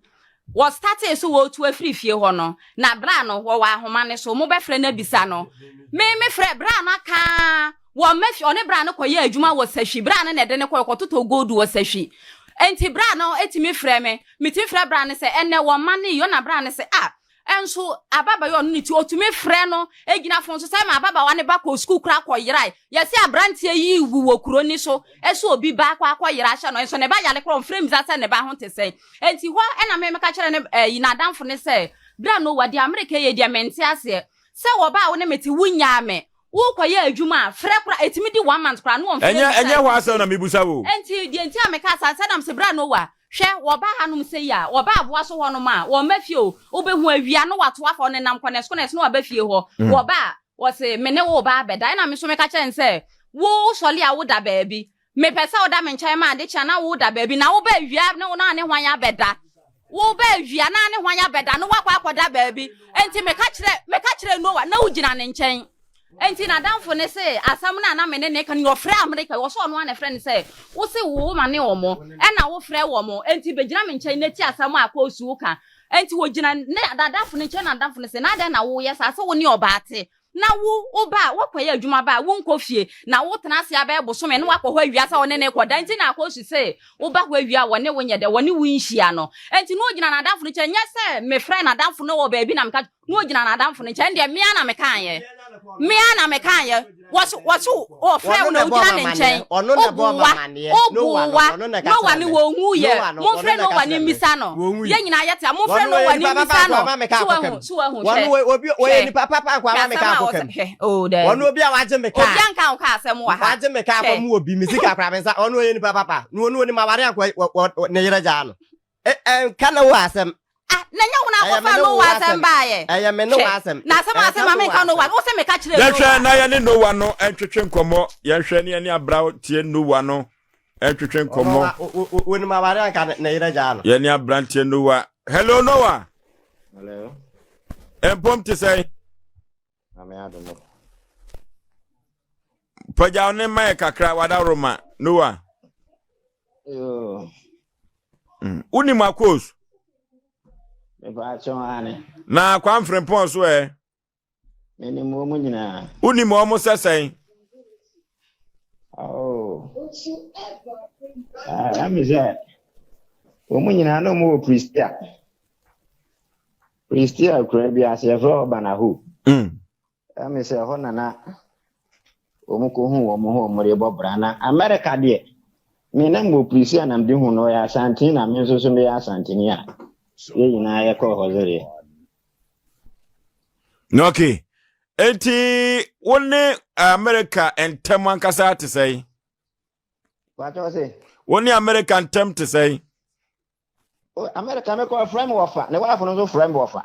Speaker 2: Wɔ startee so wɔretu afiri fie hɔ no, na bra no wɔwɔ ahoma no so, mobɛfrɛ no abisa no. Me me frɛ bra no aka ara, wɔmma fie, ɔne bra no kɔyɛɛ adwuma wɔ Sahwi, bra no na ɛde no kɔe kɔtotɔ gold wɔ Sahwi. Enti bra no tumi frɛ me, metumi frɛ bra no sɛ ɛnnɛ wɔmma no yi, ɔna bra no sɛ ah! Nso ababaawa ɔno ne ti ɔtumi frɛ no gyina fon so sɛ ma ababaawa no ba kɔ sukuu koraa kɔyerae. Yɛse aberanteɛ yi wu wɔ kuro ni so sɛ obi ba akɔ akɔyera ahyɛ no nso ne ba yare koraa ɔmfrɛ mmisa sɛ ne ba ho te sɛn. Enti hɔ na me meka kyerɛ ne ɛyi n'adamfo no sɛ bra Noah deɛ Amerika yɛ deɛ mente aseɛ sɛ wɔba a wo ne me te wonyaa me wokɔyɛ adwuma a frɛ koraa ɛtumi di one month koraa no wɔmfrɛ
Speaker 3: Ɛnyɛ mmisa ɛnyɛ hɔ asɛm na mebusa wo.
Speaker 2: Enti deɛ nti a meka saa sɛ na mese bra Noah Hwɛ, wɔba hanom sei a, wɔba aboa so hɔnom a, wɔmma fie o, wobɛhu awia na wɔato afa, wɔnenam kɔnɛs kɔnɛs na wɔaba fie hɔ. Wɔba a, wɔse, Me ne wo reba abɛda. Ɛnna me nso meka kyerɛɛ no sɛ, Wo wosɔre a woda baabi. Mepɛ sɛ woda me nkyɛn ma ade kye a na woda baabi, na woba awia ne wo na ne hwan abɛda? Woba awia na ne hwan abɛda na woakɔ akɔda baabi? Enti meka kyerɛɛ meka kyerɛɛ Noa, na wogyina ne nkyɛn. Enti n'adamfo no se, Asɛm no a na me ne no reka no, ɔfrɛɛ Amerika, ɔse ɔno ara na ɛfrɛ no sɛ, Wo se wo ma ne wɔn, ɛna wo frɛ wɔn, enti begyina me nkyɛn na tie asɛm a Akoosu reka. Enti ogyina ne n'adamfo no nkyɛn na n'adamfo no se, Na adɛn na woyɛ saa, sɛ wo ne ɔbaa te, na wo wo ba a, woakɔyɛ adwuma ba a, wonkɔ fie, na wotena ase abɛyɛ bosome na woakɔ hɔ awia sɛ wo ne no rekɔda, enti na Akoosu se, woba hɔ awia a, wɔne wo nyɛ dɛ, wɔne wo nhyia no. Enti na ogyina n'adamfo no nkyɛn, nyɛ sɛ mefrɛɛ n'adamfo no wɔ baabi na meka na ogyina n'adamfo no nkyɛn deɛ mmea na mekaeɛ mmea na mekaeɛ wɔso wɔso wɔfrɛ wo na ogyina ne nkyɛn obuwa obuwa nowa ne wɔn hu yɛ momfrɛ nowa ne mmisa no yɛn nyinaa yɛ te a momfrɛ nowa ne mmisa no so wahu so wahu hwɛ
Speaker 1: obi wɔyɛ nipa papa nko ama meka akɔ kam
Speaker 2: hwɛ oh dɛ
Speaker 1: wɔn obi a wagye me kaa
Speaker 2: obi anka wo kaa asɛm wɔ ha
Speaker 1: wagye me kaa kɔ mu obi me sika kora me nsa ɔno ɔyɛ nipa papa na ɔno onim aware ankɔ ne yere gyaa no Nka ne wo asɛm.
Speaker 2: Ah, na nyɛ wo na akɔfa Noa asɛm baayɛ.
Speaker 1: Ɛyɛ me Noa asɛm.
Speaker 2: Na asɛm a asɛm ma menka Noa, wo sɛ meka kyerɛ Noa.
Speaker 3: Yɛhwɛ na yɛne Noa no ntwetwe nkɔmmɔ. Yɛnhwɛ ne yɛne aberanteɛ Noa no ntwetwe nkɔmmɔ.
Speaker 1: Wonim aware anka ne yerɛ gyaa no.
Speaker 3: Yɛne aberanteɛ Noa. Hello Noa.
Speaker 4: Hello.
Speaker 3: Mpom te sɛn?
Speaker 4: Nyame adom o.
Speaker 3: Pagyaw ne mma yɛ kakra wadaworo Noah.
Speaker 4: Yoo.
Speaker 3: Wonim Akos?
Speaker 4: Mepaakyɛw ane.
Speaker 3: Na Kwamfrempɔn so ɛ?
Speaker 4: Menim wɔn nyinaa.
Speaker 3: Wonim wɔn sɛ sɛn?
Speaker 4: Oh. Ah, ɛmi sɛ wɔn nyinaa na wɔn wɔ Pristia. Prestea akura bi ase yɛfrɛ hɔ Banaho. Ɛmi sɛ ɛhɔ na na wɔn kɔhu wɔn ho wɔn de bɔ bra na America deɛ me na mbɔ Prestea na mede hu no ɔyɛ Asanteni na me nso so meyɛ Asanteni a yɛn nyinaa yɛkɔɔ hɔ sereɛ.
Speaker 3: Okay. Enti wo ne America ntam ankasa te sɛn?
Speaker 4: Wàtí ɔse.
Speaker 3: Wo ne America ntam te sɛn?
Speaker 4: O, America mekɔ ɔfrɛ me wɔfa, ne wife no nso frɛ me wɔfa.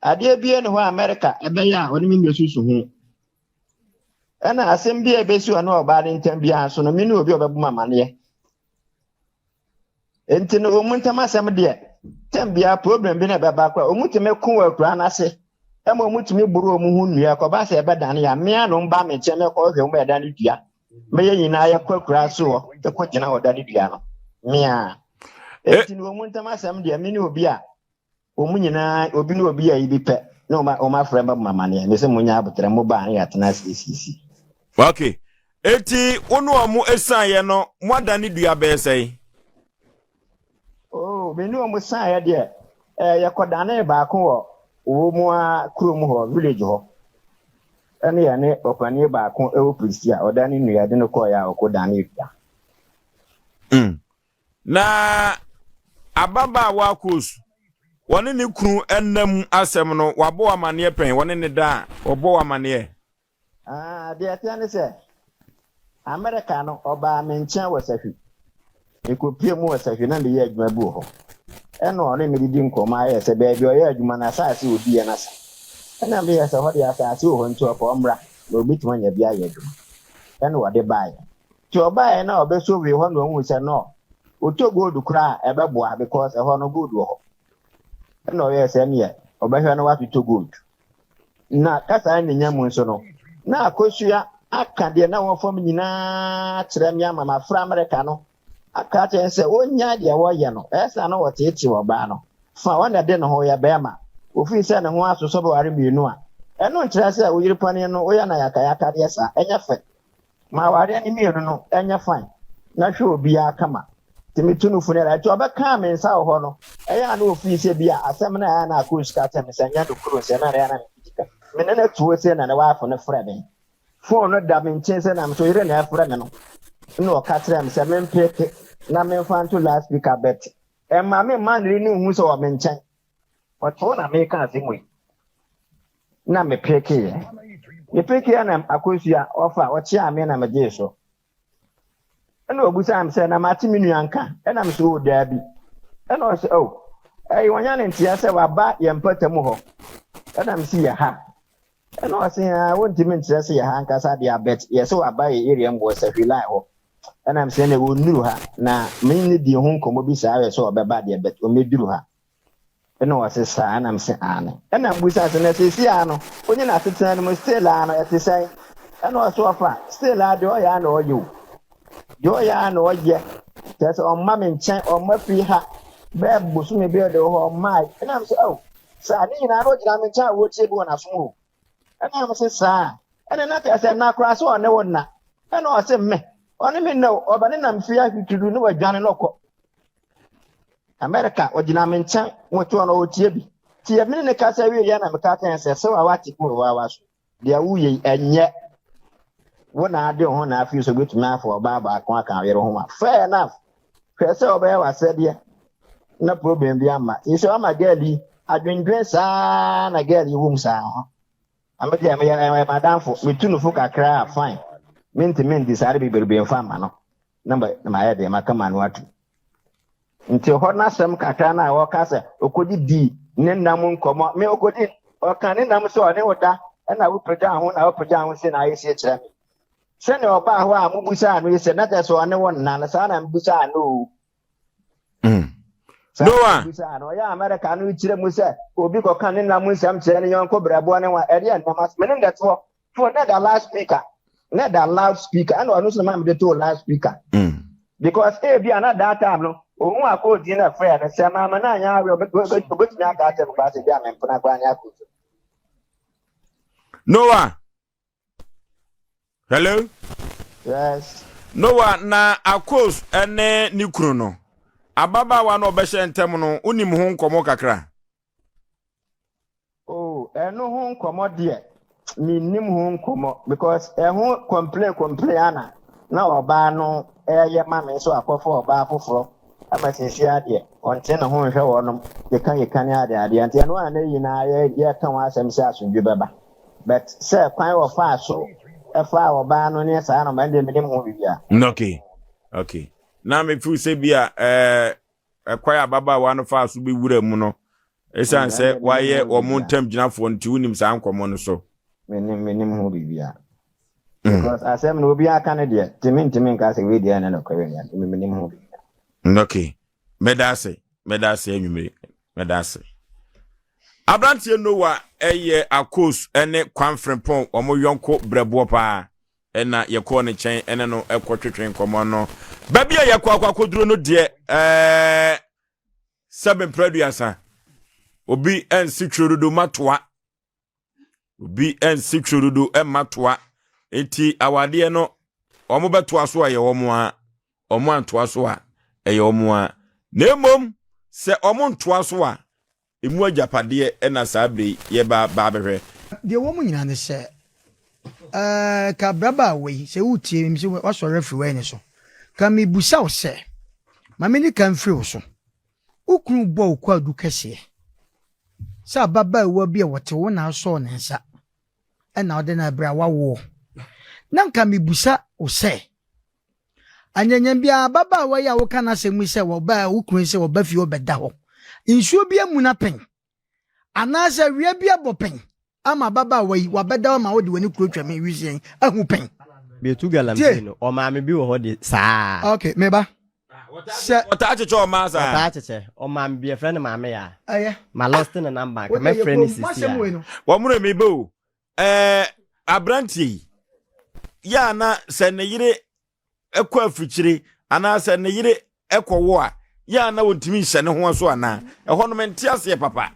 Speaker 4: Adeɛ bie ne hɔ a America ɛbɛyɛ a ɔne me mmɛsusu ho. Ɛna asɛm bi a ɛbɛsi ɔne ɔbaa no ntam biara so no, me ne obi a ɔbɛbɔ me amaneɛ. Nti no, wɔn ntam asɛm deɛ, tɛm biara problem bi na ɛbɛba koraa, wɔn tumi ko wɔ akuraa no ase, ɛma wɔn tumi boro wɔn ho nnua, kɔba sɛ ɛbɛdane a, mmea na wɔn ba me nkyɛn mɛkɔ hwɛ wɔn ɛda no dua. Mɛyɛ nyinaa yɛkɔ akuraa so hɔ yɛkɔ gyina hɔ da ne dua no mea enti no wɔn ntam asɛm deɛ me ne obi a wɔn nyinaa obi ne obi a yi bi pɛ na wɔn wɔn afrɛ ma ma amaneɛ me sɛ mo nya abotrɛ mo baa ne yɛatena ase esiesie.
Speaker 3: Ok eti wo ne wɔn esan yɛ no mo ada ne dua bɛyɛ sɛn?
Speaker 4: Oh, me ne wɔn saeɛ deɛ, eh, yɛkɔdanee baako wɔ wɔn a kurom hɔ, village hɔ. Ɛne yɛne ɔpanin baako wɔ Prisia, ɔda ne nua de no kɔeɛ a ɔkɔdanee dua.
Speaker 3: Na ababaawa Akos, wɔne ne kunu nna mu asɛm no, wabɔ wo amanneɛ pɛn? Wɔne ne da a, wɔbɔ wo amanneɛ?
Speaker 4: Ah, deɛ ɛteɛ ne sɛ, Amerika no, ɔbaa me nkyɛn wɔ Sahwi. Mekɔpue mu wɔ Sahwi na meyɛ adwuma bi wɔ hɔ. Ɛna ɔne me didi nkɔmmɔ ayɛ sɛ baabi a ɔyɛ adwuma no asase a ɔdiiɛ no asa. Ɛna meyɛ sɛ hɔ deɛ asase wɔ hɔ nti ɔpɛ ɔmmra na ɔbɛtumi anya bi ayɛ adwuma. Ɛna ɔde baeɛ. Nti ɔbaeɛ na ɔbɛsovee hɔ na ɔhuu sɛ no, ɔtɔ gold koraa a ɛbɛboa because ɛhɔ no gold wɔ hɔ. Ɛna ɔyɛɛ sɛ ɛneɛ ɔbɛhwɛ na watotɔ gold. Na kasa ne nya mu nso no, na Akosua aka deɛ na wɔ fam nyinaa akyerɛ me ama mafrɛ Amerika no aka akyerɛ no sɛ ɔnnyae deɛ wɔyɛ no, ɛyɛ saa na wɔteetee ɔbaa no. Fa ɔna ɛde ne ho yɛ bɛrima, ofiri sɛ ne ho aso sɛ ɔbɛware mmienu a, ɛno nkyerɛ sɛ wo yere panin no woyɛ no ayakayakadeɛ saa, ɛnyɛ fɛ. Ma awareɛ no mmienu no nyɛ fine na hwɛ obiara kama. Nti metu no fo no ara. Nti ɔbɛkaa me nsa wɔ hɔ no, ɛyɛ a na ofii sɛ bi a asɛm no a ɛyɛ a na akɔ sika kyɛ me sɛ nyɛ nokoro nsɛm a ɛyɛ a na mede sika. Me ne no to hɔ sei na ne wife no frɛ me. Phone no da me nkyɛn sɛ na me so yere na ɛfrɛ me no. Ɛna ɔka kyerɛɛ me sɛ mempeke na memfa nto loud speaker but ɛmma me mma ne yere no nhu sɛ ɔwɔ me nkyɛn. Ɔte hɔ na meka asɛm wei. Na mepekeeɛ. Mepekeeɛ na akosua ɔfa ɔkyeaa me na megyee so. Ɛna ɔbisaa me sɛ, na mate me nua nka? Ɛna me sɛ, oh, daabi. Ɛna ɔsɛ, oh, ɛyɛ wɔnya ne nteɛ sɛ waba yɛn mpɔtam hɔ. Ɛna me sɛ, yɛ ha. Ɛna ɔsɛ, ah, wontumi nkyerɛ sɛ yɛ ha ankasa deɛ abɛt, yɛ sɛ waba yɛ area mu wɔ Sahwi line hɔ. Ɛna me sɛ, ɛna wɔnnuru ha. Na me ne dii ho nkɔmmɔ bi saa yɛ sɛ ɔbɛba deɛ bɛt, ɔmmɛduru ha. Ɛna ɔse saa? Ɛna mese aane. Ɛna mbusa sɛ na seesei ara no wonye no asetena no mu still ara no ɛte sɛn? Ɛna ɔse ɔfa still ara deɛ ɔyɛ ara na ɔyɛ o. Deɛ ɔyɛ ara na ɔyɛ. Kyerɛ sɛ ɔmma me nkyɛn, ɔmma fie ha. Bɛɛ bosome bi ɔde wɔ hɔ ɔmmae. Ɛna mese oh saa ne nyinaa na ɔgyina me nkyɛn a ɔretie bi wɔ n'asom o. Ɛna mese saa. Ɛna na kyerɛ sɛ nna koraa sɛ ɔne wo nna. Ɛna ɔse me ɔne me nna o, ɔbɛnenam fie ahwitwiri na wadwane na ɔkɔ. America, ɔgyina me nkyɛn, wɔtoɔ no ɔretie bi. Nti yɛ mene ne kasa wie yɛ na meka kyerɛ sɛ sɛ wawa te wɔ wawa so. Deɛ woyɛ yi ɛnyɛ. Wo na ade wo ho na afei so wobɛtumi afa ɔbaa baako aka ɔyere ho a. Fair enough. Hwɛ sɛ ɔbɛyɛ w'asɛdeɛ na problem bi amma. Nti sɛ wama girl yi adwendwen saa na girl yi wom saa ho. Na me deɛ meyɛ ɛyɛ m'adamfo, metu no fo kakra a fine. Mentumi ndi saa de bebrebe mfa mma no. Na mayɛ deɛ maka m'ano atum. Nti hɔ n'asɛm kakra no a ɔka sɛ ɔkɔdi dii ne nna mu nkɔmmɔ, me ɔkɔdi, ɔka ne nna mu sɛ ɔne wo da, ɛna wopagya ho na wopagya ho sei na ayɛ sei kyerɛ me. Sɛnea ɔbaa hɔ a mobusaa no yi sɛ na kyerɛ sɛ ɔne wo nna no, saa na mebusaa no o. Saa na
Speaker 3: Noah.
Speaker 4: mebusaa no. Ɔyɛ Amerika no kyerɛ mu sɛ obi kɔka ne nna mu nsɛm kyerɛ ne yɔnko brɛboɔ ne wa, ɛdeɛ nnam ase. Me ne ndɛtoɔ. Phone na da loud speaker na da loud speaker ɛna ɔno nso na maa mi de too loud speaker. Because ebi a na that time no ohun akɔɔdin na frɛ no sɛ maama na anya awe obetumi aka akyerɛ me koraa sɛ bi a mempena koraa ne akɔɔdin.
Speaker 3: Noah. Hello.
Speaker 4: Yes.
Speaker 3: Noah na Akos ne ne kunu no ababaawa na ɔbɛhyɛ ntɛm no wonim ho nkɔmmɔ kakra.
Speaker 4: Oh, ɛno ho nkɔmmɔ deɛ, mennim ho nkɔmmɔ because ɛho complain complain ana na ɔbaa no ɛyɛ ma me nso akɔfa ɔbaa foforɔ ama seesei adeɛ ɔnte ne ho nhwɛ wɔnom yɛka yɛka ne adeɛ adeɛ nti ɛno a na nyinaa yɛka ho asɛm sɛ asomdwe bɛba but sɛ kwan wɔfaa so ɛfaa ɔbaa no ne saa no ma ɛndeɛ menim ho biribiara.
Speaker 3: Okay, okay. Na me feel sɛ bi a ɛɛ ɛkwan a ababaawa no faa so bɛwura mu no ɛsiane sɛ wayɛ wɔn ntam gyinafoɔ nti wonim saa nkɔmmɔ no so.
Speaker 4: Menim menim ho biribiara. Because asɛm no obi aka no deɛ tumi ntumi nka sɛ wei deɛ ɛne nokorɛ deɛ nti menim ho biribiara.
Speaker 3: Okay. Mɛda ase. Mɛda ase anwummere. Mɛda ase. Aberanteɛ Noah ɛyɛ Akos ne Kwamfrempɔn wɔn yɔnko brɛboɔ paa. Ɛna yɛkɔɔ ne nkyɛn ɛne no ɛkɔtwetwe nkɔmmɔ no. Baabi a yɛkɔ akɔ akɔduro no deɛ ɛɛ sɛbe mprɛduasa obi ɛnsi twerɛdodo ma toa obi ɛnsi twerɛdodo ɛma toa nti awadeɛ no wɔn bɛtoa so a ɛyɛ wɔn a wɔn antoa so a ɛyɛ wɔn a na mmom sɛ wɔn ntoa so a Emu agyapadeɛ na saa berɛ yi yɛreba ba abɛhwɛ.
Speaker 5: Deɛ ɛwɔ mu nyinaa ne sɛ, ɛɛ, ka abrabaawa yi, sɛ woretie me, sɛ woasɔre afiri w'ani so, ka mebisa wo sɛ, ma menni kan mfiri wo so. Wo kunu bɔ wo kwaadu kɛseɛ sɛ ababaawa bi a wɔte wo na asɔɔ ne nsa ɛna ɔde no abrɛ a wawoɔ. Na nka mebisa wo sɛ, Anyanyam biara, ababaawa yi a woka n'asɛm yi sɛ wɔba wo kunu sɛ wɔba fie ɔbɛda hɔ. Nsuo bi amuna pɛn, anaasɛ awia bi abɔ pɛn ama ababaawa yi wabɛda hɔ ma wode w'ani kuro twa me wisiɛn ahu pɛn.
Speaker 1: Metu galamsey no, ɔmaame bi wɔ hɔ de saa.
Speaker 5: Ok, meba. Sɛ.
Speaker 3: Ɔtaa kyekyɛ ɔmaa saa.
Speaker 1: Ɔtaa kyekyɛ. Ɔmaame bi yɛfrɛ no Maame Yaa.
Speaker 5: Ɛyɛ.
Speaker 1: Ma lost ne number, nka mɛfrɛ no sisi a.
Speaker 3: Wɔn meba o. Ɛɛ aberanteɛ yi, yɛ a na sɛ ne yere kɔ afikyire anaasɛ ne yere kɔwo a, yɛ a na wɔntumi nhyɛ ne ho so anaa? Ɛhɔ no mente aseɛ papa.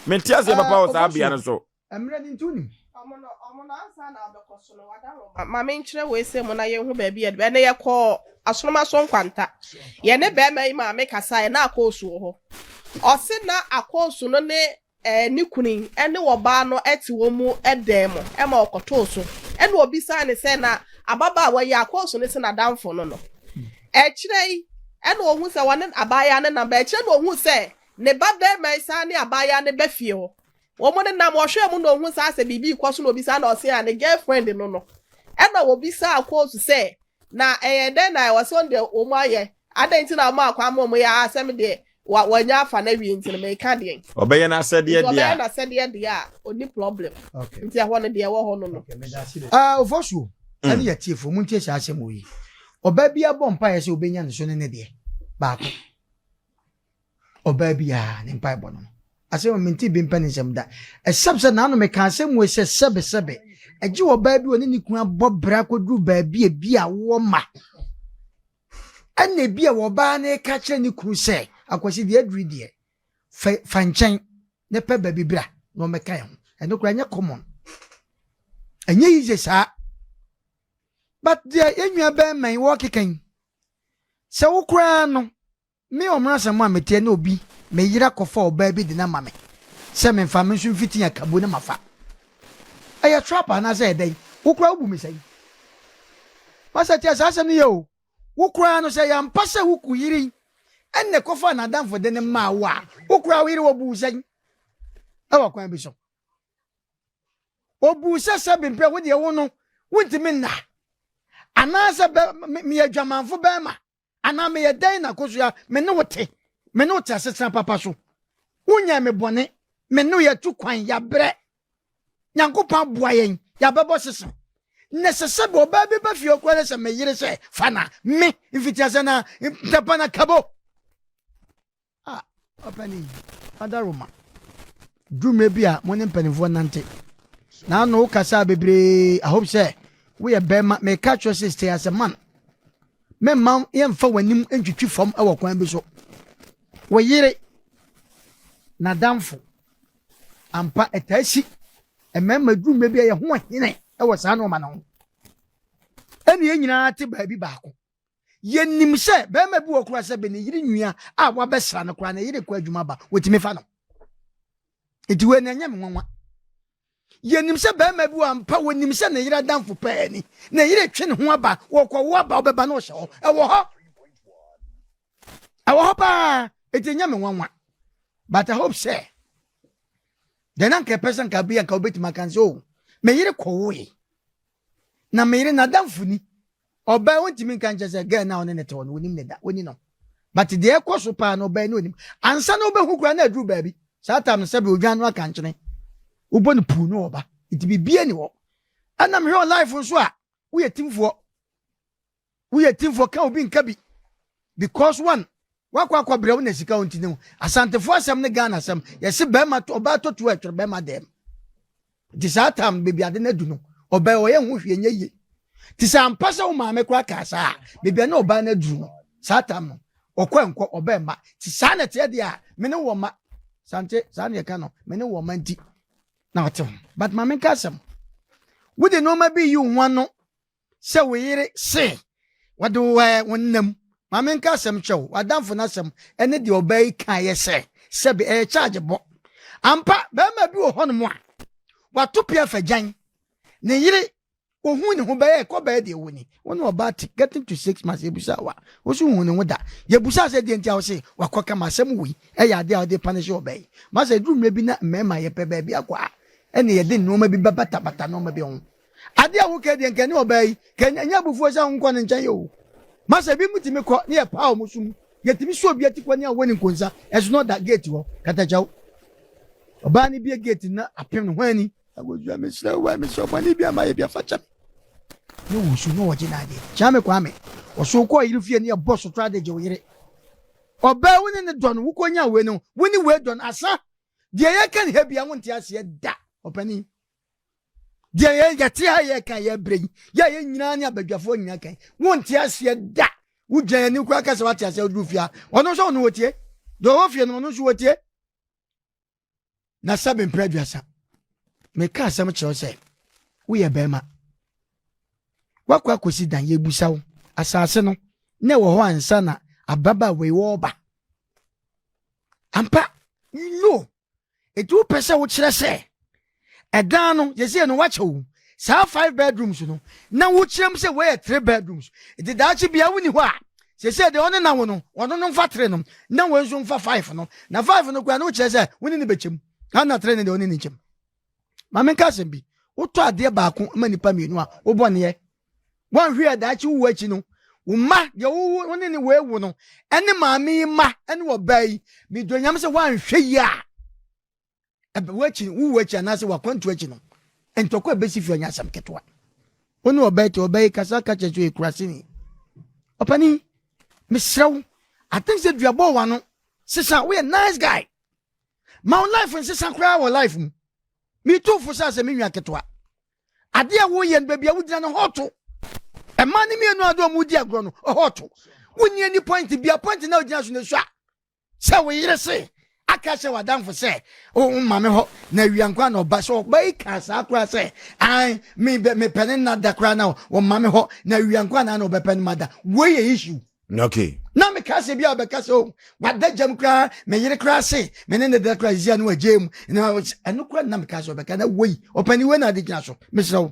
Speaker 3: Mente aseɛ papa wɔ saa bea no so.
Speaker 5: Mmerɛ no nti wonim.
Speaker 6: Ɔmo no ɔmo no ansa na abɛkɔ so no wada Roma. Ma menkyerɛ wei sɛ mu na yɛnhu baabi yɛde bɛ. Ɛnɛ yɛkɔɔ Asonomaso Nkwanta. Yɛne bɛrima yi maame kasaeɛ na Akoosu wɔ hɔ. Ɔse na Akoosu no ne eh, ne kunu yi ne ɔbaa no te wɔn mu dan mu ma ɔkɔtoo so. Ɛna ɔbisaa no sɛ na ababaawa yi Akoosu no se n'adamfo no no. Akyire yi ɛna ɔhu sɛ wɔne abaayewa no nam ba. Akyire na ɔhu sɛ ne ba bɛrima yi san ne abaayewa no ba fie hɔ. Wɔn nenam, ɔhwɛɛ mu na ohuu saa sɛ biribi rekɔ so na obisaa na ɔse a ne girlfriend no no. Ɛna obisaa Kosu sɛ na ɛyɛ dɛn na ɛwɔ sɛ ɔno deɛ wɔn ayɛ, adɛn nti na wɔmaa kwan ma wɔn yɛ a sɛ me deɛ wa wanya afa no awie nti no meka deɛn.
Speaker 3: Ɔbɛyɛ n'asɛdeɛ
Speaker 6: Nti
Speaker 3: deɛ
Speaker 6: ɔbɛyɛ
Speaker 3: a.
Speaker 6: n'asɛdeɛ deɛ a ɔnni problem.
Speaker 5: Okay.
Speaker 6: Nti ɛhɔ no deɛ ɛwɔ hɔ no no.
Speaker 5: Okay, meda ase bebree. Ah, Ofosuo, ɛne yɛ tiefoɔ, montie saa asɛm wɔ yi. Ɔbaa biara bɔ mpaeɛ sɛ ɔbɛnya ne so ne ne deɛ baako. Ɔbaa biara ne mpaebɔ no no. Asɛm a mente bi mpɛ ne nsɛm da. Except sɛ naano meka asɛm wei sɛ sɛbe sɛbe. Ɛgye ɔbaa bi ɔne ne kunu abɔ bra kɔduru baabi a bi a wowɔ ma. Ɛna bi a ɔbaa no reka kyerɛ ne kunu sɛ akwasi deɛ aduru deɛ fa fa nkyɛn ne pɛ baabi bra na ɔmmɛka yɛn ho. Ɛno koraa ɛnyɛ common. Ɛnyɛ easy saa. But deɛ yɛn nua bɛrima yi wɔrekeka yi sɛ wo koraa no Me ɔmrasɛm a meteɛ ne obi me yere akɔfa ɔbaa bi de no ama me sɛ memfa me nso mfiti akabu na mafa. Ɛyɛ trap anaasɛ ɛyɛ dɛn? Wo koraa wobu me sɛn? Pastor tie saa asɛm no yie o. Wo koraa no sɛ ɛyɛ ampa sɛ wo ku yere yi ɛna ɛkɔfaa n'adamfo de no maa wo a, wo koraa wo yere wɔbu wo sɛn? Ɛwɔ kwan bi so. Obuu sɛ sɛbe mpɛ wo deɛ wo no wontumi nna anaasɛ bɛ meyɛ adwamanfo bɛrima Anaa meyɛ dɛn na Akosua me ne wo te, me ne wo te asetena papa so. Wonyɛɛ me bɔne, me ne wo yɛatu kwan, yɛabrɛ. Nyankopɔn aboa yɛn, yɛabɛbɔ sese. Na sɛ sɛbe ɔbaa bi ba fie hɔ koraa na sɛ me yere sɛ fa na me mfitiaseɛ na ntɛpa na kabo. Ah, ɔpanin, Adaroma, duru mmerɛ bi a mo ne mpanimfoɔ nante. Na ano wo kasa bebree, I hope sɛ woyɛ bɛrima, meka kyerɛ sɛ stay as a man. Mɛmma yɛmfa w'anim ntwitwi fam wɔ kwan bi so. Wo yere, n'adamfo, ampa ɛtaa si mmarima duru mmerɛ bi a yɛho ɔhene wɔ saa nneɛma no ho. Ɛne yɛn nyinaa te baabi baako. Yɛnim sɛ barima bi wɔ koraa sɛ bɛ ne yere nua a wabɛsra no koraa ne yere kɔ adwuma ba wɔtumi fa no. Nti wei na ɛnyɛ me nwanwa. Yɛnim sɛ barima bi wɔ ampa wɔnim sɛ ne yere adamfo pɛɛ ni ne yere twe ne ho aba wɔkɔwo aba ɔbɛba na ɔhyɛ hɔ. Ɛwɔ hɔ. Ɛwɔ hɔ paa. Nti ɛnyɛ me nwanwa. But I hope sɛ deɛ na nka ɛpɛ sɛ nka bi anka wobɛtumi aka sɛ o oh, me yere kɔwoe na me yere n'adamfo ni Ɔbaa wontumi nka nkyɛ sɛ girl no a ɔne ne te hɔ no wonim ne da woni no but deɛ ɛkɔ so paa no ɔbaa no onim ansa na wobɛhu koraa na aduru baabi saa time no sɛbe odwan no aka nkyene wobɔ no puu no ɔba nti biribiara ni hɔ ɛna mehwɛ wɔ life nso a woyɛ timfoɔ woyɛ timfoɔ ka obi nka bi because one Wakɔ akɔ brɛ wo na sika wo nti ne ho. Asantefoɔ asɛm ne Ghana asɛm. Yɛse bɛrima to ɔbaa tɔ tuo ɛtwere bɛrima dɛm. Nti saa tam baabi ade no adu no ɔbaa ɔyɛ ho hwee nyɛ yie. Nti sɛ ampa sɛ wo maame koraa kaa saa a baabi a na ɔbaa no aduru no saa tam no ɔkɔ ɛnkɔ ɔbaa mma. Nti saa na ɛteɛ deɛ a me ne wɔ mma. Sante saa na yɛka no me ne wɔ mma nti na ɔte ho. But maame nka asɛm. Wode nneɛma bi yi wo ho ano sɛ wo yere se wɔde wo ɛɛ wo nna mu. Ma menka asɛm kyerɛ wo, w'adamfo no asɛm ne deɛ ɔbaa yi kaeɛ sɛ, sɛbe ɛyɛ charge bɔ. Ampa, barima bi wɔ hɔnom a, wato pia fa gyan. Ne yere, ohuu ne ho bɛyɛ ɛkɔ bɛyɛ deɛ wɔ ni. Wo ne ɔbaa te, getting to 6 months, yɛbusa wa, wo so hu ne ho da. Yɛbusa sɛ deɛ nti a wo se wakɔ kama asɛm wei ɛyɛ adeɛ a wode punish ɔbaa yi. Masa, ɛduru mmerɛ bi na mmarima yɛpɛ baabi akɔ a, ɛne yɛde nneɛma bi bɛbatabata nneɛma bi ho. Ade a woka deɛ nka ɛne ɔbaa yi ka ɛnyɛ abufuo sɛ wonkɔ ne nkyɛn o. Masa ebi mu tumi kɔ ne yɛ paa wɔn so mu. Yɛtumi so obi ati kɔ ne awɔ ne nkonsa ɛso na ɔda gate hɔ katakyɛw. Ɔbaa no bie gate na apem no hwan ni? Akosua mesrɛ wo mesrɛ wo bɔne bi a mayɛ bi afa kyɛ me. Ne wɔ su na ɔgye n'adeɛ. Kyame Kwame ɔso wokɔ ɔyere fie ne yɛbɔ sotra de gye wo yere. Ɔbaa wo ne ne dɔ no wokɔ nya wei no wo ne wei dɔ no asa. Deɛ yɛka ne ha bia wonte aseɛ da ɔpanin. Deɛ yɛ yɛte ha yɛ ka yɛ brɛ yi yɛ yɛ nyinaa ne abadwafoɔ nyinaa kan wonte aseɛ da wogyina yɛn anim koraa kasa wate aseɛ woduru fie a ɔno nso ɔno wɔtie deɛ ɔwɔ fie no ɔno nso wɔtie na sɛbe mprɛ 30. Meka asɛm kyerɛ wo sɛ woyɛ bɛrima. Woakɔ akɔsi dan, yɛbusa wo, asase no na ɛwɔ hɔ ansa na ababaawa yi wɔreba. Ampa, you know. Eti wopɛ sɛ wokyerɛ sɛ ɛdan no yɛsɛ no wakyɛ wo saa five bedrooms no na wokyerɛ mu sɛ wɔyɛ three bedrooms. Eti daakye bia wonni hɔ a sɛsɛ deɛ ɔne na wo no ɔno no mfa three no na wɔn nso mfa five no na five no koraa no wokyerɛ sɛ wo ne ne bɛkyɛm na three no deɛ ɔne ne nkyɛm. Maame nka asɛm bi wotɔ adeɛ baako ma nipa mmienu a wobɔ neɛ wɔnhwɛ a daakye wowu akyi no wo mma deɛ wowo wo ne ne wɔawu no ɛne maame yi mma ɛne ɔbaa yi medɔ nyame sɛ woanhwɛ yi a ɛbɛ woakyi wowu akyi anaasɛ wakwantu akyi no ntɔkwa ɛbɛsi fie ɔnyɛ asɛm ketewa wo ne ɔbaa ti ɔbaa yi kasa ka kyerɛ sɛ ɔyɛ kuraseni ɔpani mesrɛ wo I think sɛ duabɔ wa no sesa woyɛ nice guy ma wo life nsesa koraa wɔ life mu metu fo sɛ asɛ me nua ketewa adeɛ a woyɛ no baabi a wogyina no hɔ to ɛma ne mmienu ade a wɔdi agorɔ no ɔhɔ to wonni ani point bia point na wogyina so no sua sɛ wo yere se aka hyɛ w'adamfo sɛ wo ma me hɔ na awia nkwa na ɔba sɛ ɔba yi ka saa koraa sɛ an me mepɛ ne nna da koraa na ɔma me hɔ na awia nkwa na na ɔbɛpɛ no ma da wei yɛ issue.
Speaker 3: Okay.
Speaker 5: Na meka sɛ bi a ɔbɛka sɛ o wada gyam koraa me yere koraa se me ne ne da koraa sisi a no wagye mu na ɛno koraa na meka sɛ ɔbɛka na wei ɔpɛni wei na ade gyina so mesrɛ wo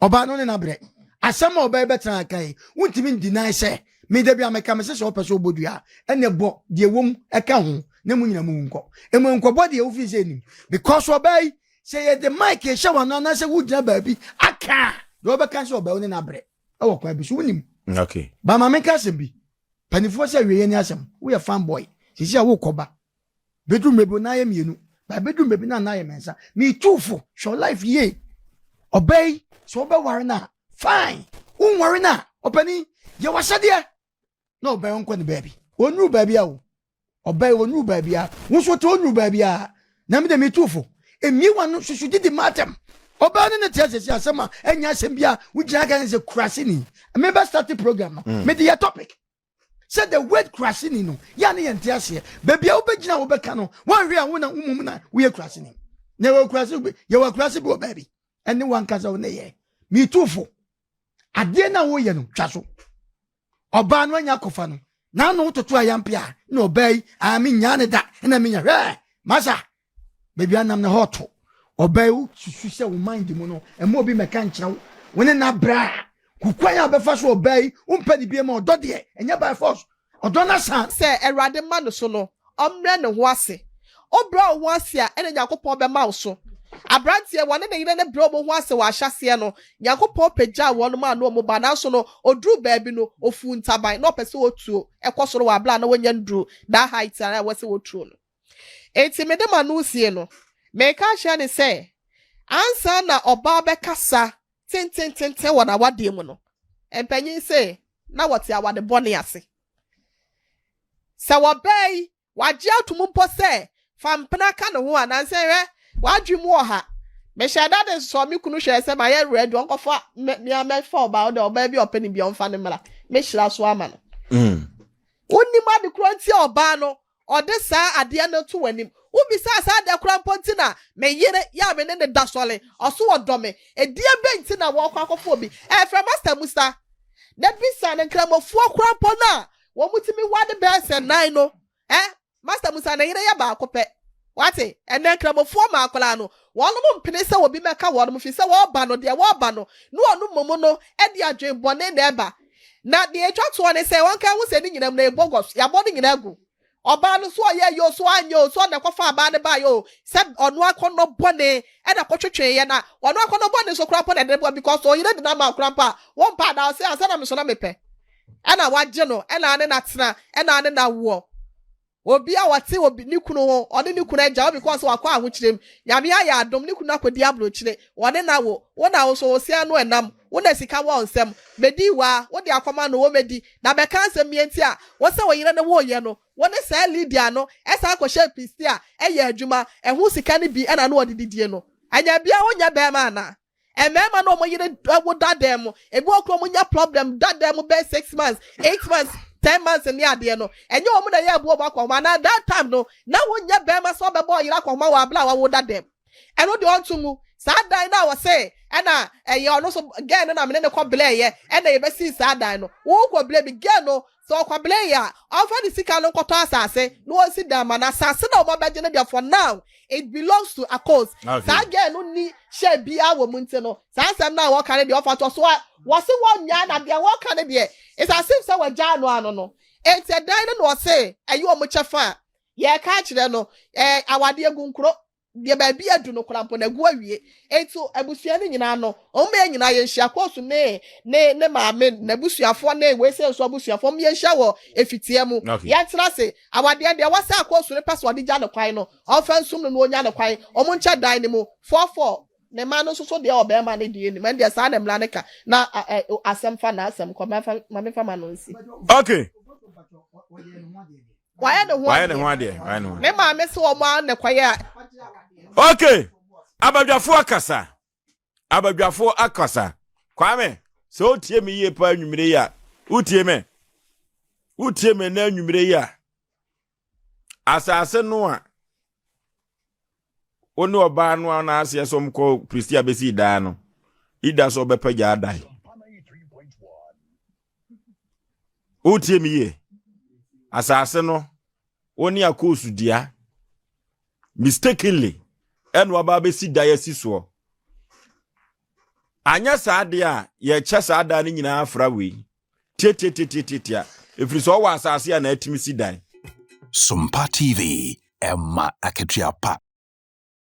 Speaker 5: ɔbaa no ne nabrɛ asɛm a ɔbɛyɛ bɛtena aka yi wontumi ndinae sɛ me da bi a meka me sɛ sɛ ɔpɛ sɛ ɔbɔ dua ɛne bɔ deɛ wɔm ɛka ho na mu nyina mu nkɔ ɛmu nkɔbɔ deɛ wofii sɛ nim because ɔbaa yi sɛ yɛde mic hyɛ wano anaasɛ wogyina baabi aka a deɛ ɔbɛka sɛ ɔbaa wo ne nabrɛ ɛwɔ kwan bi so wonim.
Speaker 3: Okay.
Speaker 5: Ba ma menka asɛm bi. Panifoɔ sɛ awieɛ ne asɛm. Woyɛ fan boy. Sisi a wokɔ ba. Bɛduru mmerɛ bi na ayɛ mmienu. Ba bɛduru mmerɛ bi na ayɛ mmiɛnsa. Metu fo. Hwɛ life yie. Ɔbaa yi sɛ wobɛware no a fine. Wonware no a ɔpani yɛ w'ahyɛdeɛ na ɔbaa yi ɔnkɔ ne baabi. Ɔnnuru baabi a o. Ɔbaa yi ɔnnuru baabi a wo nso te ɔnnuru baabi a na me de metu fo. Mmie w'ano susu didi m'atɛm. Ɔbaa no ne te asɛsi asɛm a ɛnyɛ asɛm bi a wogyina ka ne sɛ kuraseni. Mebɛ start program no mm. mede yɛ topic sɛ the word kuraseni no yɛ a ne yɛnte aseɛ. Baabi a wobɛgyina a wobɛka no woanhwɛ a wo na womom na woyɛ kuraseni. Na yɛwɔ kurase yɛwɔ kurase bi wɔ baabi ɛne wankasa wo ne yɛ. Metu fo. Adeɛ no a woyɛ no twa so. Ɔbaa no anya akɔfa no n'ano toto ayampe a na ɔbaa yi a menyaa ne da na menya hwɛ masa baabi anam ne hɔ to ɔbaa yi wosusu sɛ wo mind mu no ɛma obi mɛka nkyerɛ wo wo ne n'abrɛ a kukwan a bɛfa so ɔbaa yi wompɛ ne bie ma ɔdɔ deɛ ɛnyɛ by force ɔdɔ no asan.
Speaker 6: Sɛ Awurade ma no so no, ɔmmrɛ ne ho ase. Wobrɛ wo ho ase a, ɛnna Nyankopɔn bɛma wo so. Aberanteɛ, wɔne ne yere no brɛ wɔn ho ase wɔ ahyɛaseɛ no, Nyankopɔn pagyaa wɔn maa no wɔn ba, nanso no, ɔduruu baabi no, ɔfuu ntaban, na ɔpɛ sɛ ɔtuo kɔ soro wɔ aberɛ a na wɔnnya nnuruu that height a ɛwɔ sɛ wɔtuo no. Enti mede m'ano resie no, mereka akyerɛ no sɛ, ansa na ɔbaa bɛkasa tentententen wɔ n'awadeɛ mu no, mpanyin se na wɔte awade bɔne ase. Sɛ wɔbaa yi, wagye atom mpo sɛ fa mpena ka ne ho a, nansa yi hwɛ, w'adwene mu wɔ ha. Mehyɛɛ da de sɔɔ me kunu hwɛɛ sɛ mayɛ ready, ɔnkɔfa me me ara mɛfa ɔbaa, ɔde ɔbaa bi a ɔpɛ no bi ɔmfa no mmra. Mɛhyira so ama no.
Speaker 3: Mm.
Speaker 6: Wonim ade korɔ nti a ɔbaa no ɔde saa adeɛ no to w'anim. Wobisaa saa adeɛ koraa mpo nti na me yere yɛ a me ne no da sɔre, ɔso ɔdɔ me. Ɛdeɛ bɛn nti na wɔrekɔ akɔfa obi? Ɛfrɛ Master Musa na bisa no Nkramofoɔ koraa mpo no a wɔtumi ware bɛyɛ sɛ nan no, eh, Master Musa ne yere yɛ baako pɛ. Wate? Ɛnnɛ Nkramofoɔ mmaa koraa no, wɔnom mpene sɛ obi mmɛka wɔnom, firi sɛ wɔreba no, deɛ wɔreba no, ne wɔnom mmom no de adwen bɔne na ɛba. Na deɛ ɛtwa toɔ ne sɛ, wɔnka nhu sɛ ne nyina mu no, ɛyɛ bogus, yɛabɔ ne nyina agu. Ɔbaa no, so ɔyɛeɛ o, so anyɛ o, so ɔno na ɛkɔfaa abaa no baeɛ o, sɛ ɔno akɔnnɔ bɔne na ɛkɔtwetweeɛ, na ɔno akɔnnɔ bɔne nso koraa mpo na ɛde no ba, because ɔyere de no ama wo koraa mpo a, wompɛ anaa? Ɔse, ansa na me nso na mepɛ. Ɛna wagye no, ɛna ane no atena, ɛna ane no awoɔ. Obi a ɔte obi ne kunu ho, ɔne ne kunu agya wo because wakɔ ahokyerɛ mu. Nyame ayɛ adom, ne kunu akɔdi abrokyire, ɔne no awo. Wo na wo nso wo se ano ɛnam, wo na sika wɔ wo nsam. Medi waa, wode akɔma no, ɔmmɛdi. Na bɛka asɛm yi nti a, wo sɛ wo yere no woyɛ no, wo ne saa Lydia no san kɔhyɛɛ Pistia yɛ adwuma, ɛho sika no bi na na ɔde didie no. Anya biaa wonyɛ bɛɛma anaa? Mmarima no wɔn yere wo da dan mu, ebi wɔ koraa wɔn nya problem da dan mu bɛyɛ 6 months, 8 months, 10 months ne adeɛ no, ɛnyɛ wɔn na ɛyɛ ɛbo wɔn akɔnhoma anaa? That time no na wonyɛ bɛrima sɛ ɔbɛbɔ ɔyere akɔnhoma wɔ abere a wawo da dan mu. Ɛno deɛ ɔnto mu. Saa dan no a wɔse ɛna ɛyɛ ɔno nso girl no na mene ne kɔ blɛɛyɛ ɛna yɛbɛsii saa dan no. Wo kɔ blɛ bi girl no sɛ ɔkɔ blɛɛyɛ a ɔmfa ne sika no nkɔtɔ asase na ɔnsi dan ma no. Asase na wɔn abɛgye no deɛ for now it belongs to Akos.
Speaker 3: Okay.
Speaker 6: Saa girl no ni hyɛ biara wɔ mu nti no saa nsɛm no a wɔka no deɛ ɔfa to so a wɔse wɔnyaa na deɛ wɔka no deɛ it's as if sɛ wɔgyaa no ano no. Enti ɛdan no na ɔse ɛyɛ wɔn kyɛfa a yɛreka akyerɛ no ɛɛ awadeɛ gu nkuro. Deɛ baabi adu no koraa mpo no agu awie. Enti abusua no nyinaa no, wɔn yɛn nyinaa yɛnhyia kɔɔso ne ne ne maame, n'abusuafoɔ ne wei sɛ nso abusuafoɔ, wɔn yɛnhyia wɔ efitia mu.
Speaker 3: Okay.
Speaker 6: Yɛntena ase. Awadeɛ deɛ wɔsɛ akɔɔso no pɛ sɛ ɔde gya no kwan no, ɔmfa nsum no na ɔnya no kwan. Wɔn nkyɛ dan no mu fɔɔfɔɔ. Ne mma no nso so deɛ ɔbarima no deɛ nim. Ɛndeɛ saa na mmara no ka. Na ɛ ɛ asɛm fa n'asɛm kɔ. Ma ma mefa ma no nsi.
Speaker 3: Okay.
Speaker 6: Wayɛ ne ho
Speaker 3: Wayɛ ne ho adeɛ. Wayɛ ne ho.
Speaker 6: Ne maame sɛ wɔn ara na ɛkɔyɛ a.
Speaker 3: Okay. Abadwafoɔ akasa. Abadwafoɔ akasa. Kwame, sɛ wotie me yie paa anwummere yi a, wotie me? Wotie me na anwummere yi a, asase no a wo ne ɔbaa no a na aseɛ sɛ ɔmkɔ Pristia bɛsii daa no, ida sɛ ɔbɛpagya adan. Wotie me yie? Asase no, wo ne akoosu dua mistakenly ɛna waba abɛsi dan asi soɔ. Anyɛ saa deɛ a, yɛkyɛ saa dan no nyinaa afra wei. Tiatiatiatiatia. Ɛfiri sɛ ɔwɔ asase a na atumi si dan.
Speaker 7: Sompa TV, ɛma akatua pa.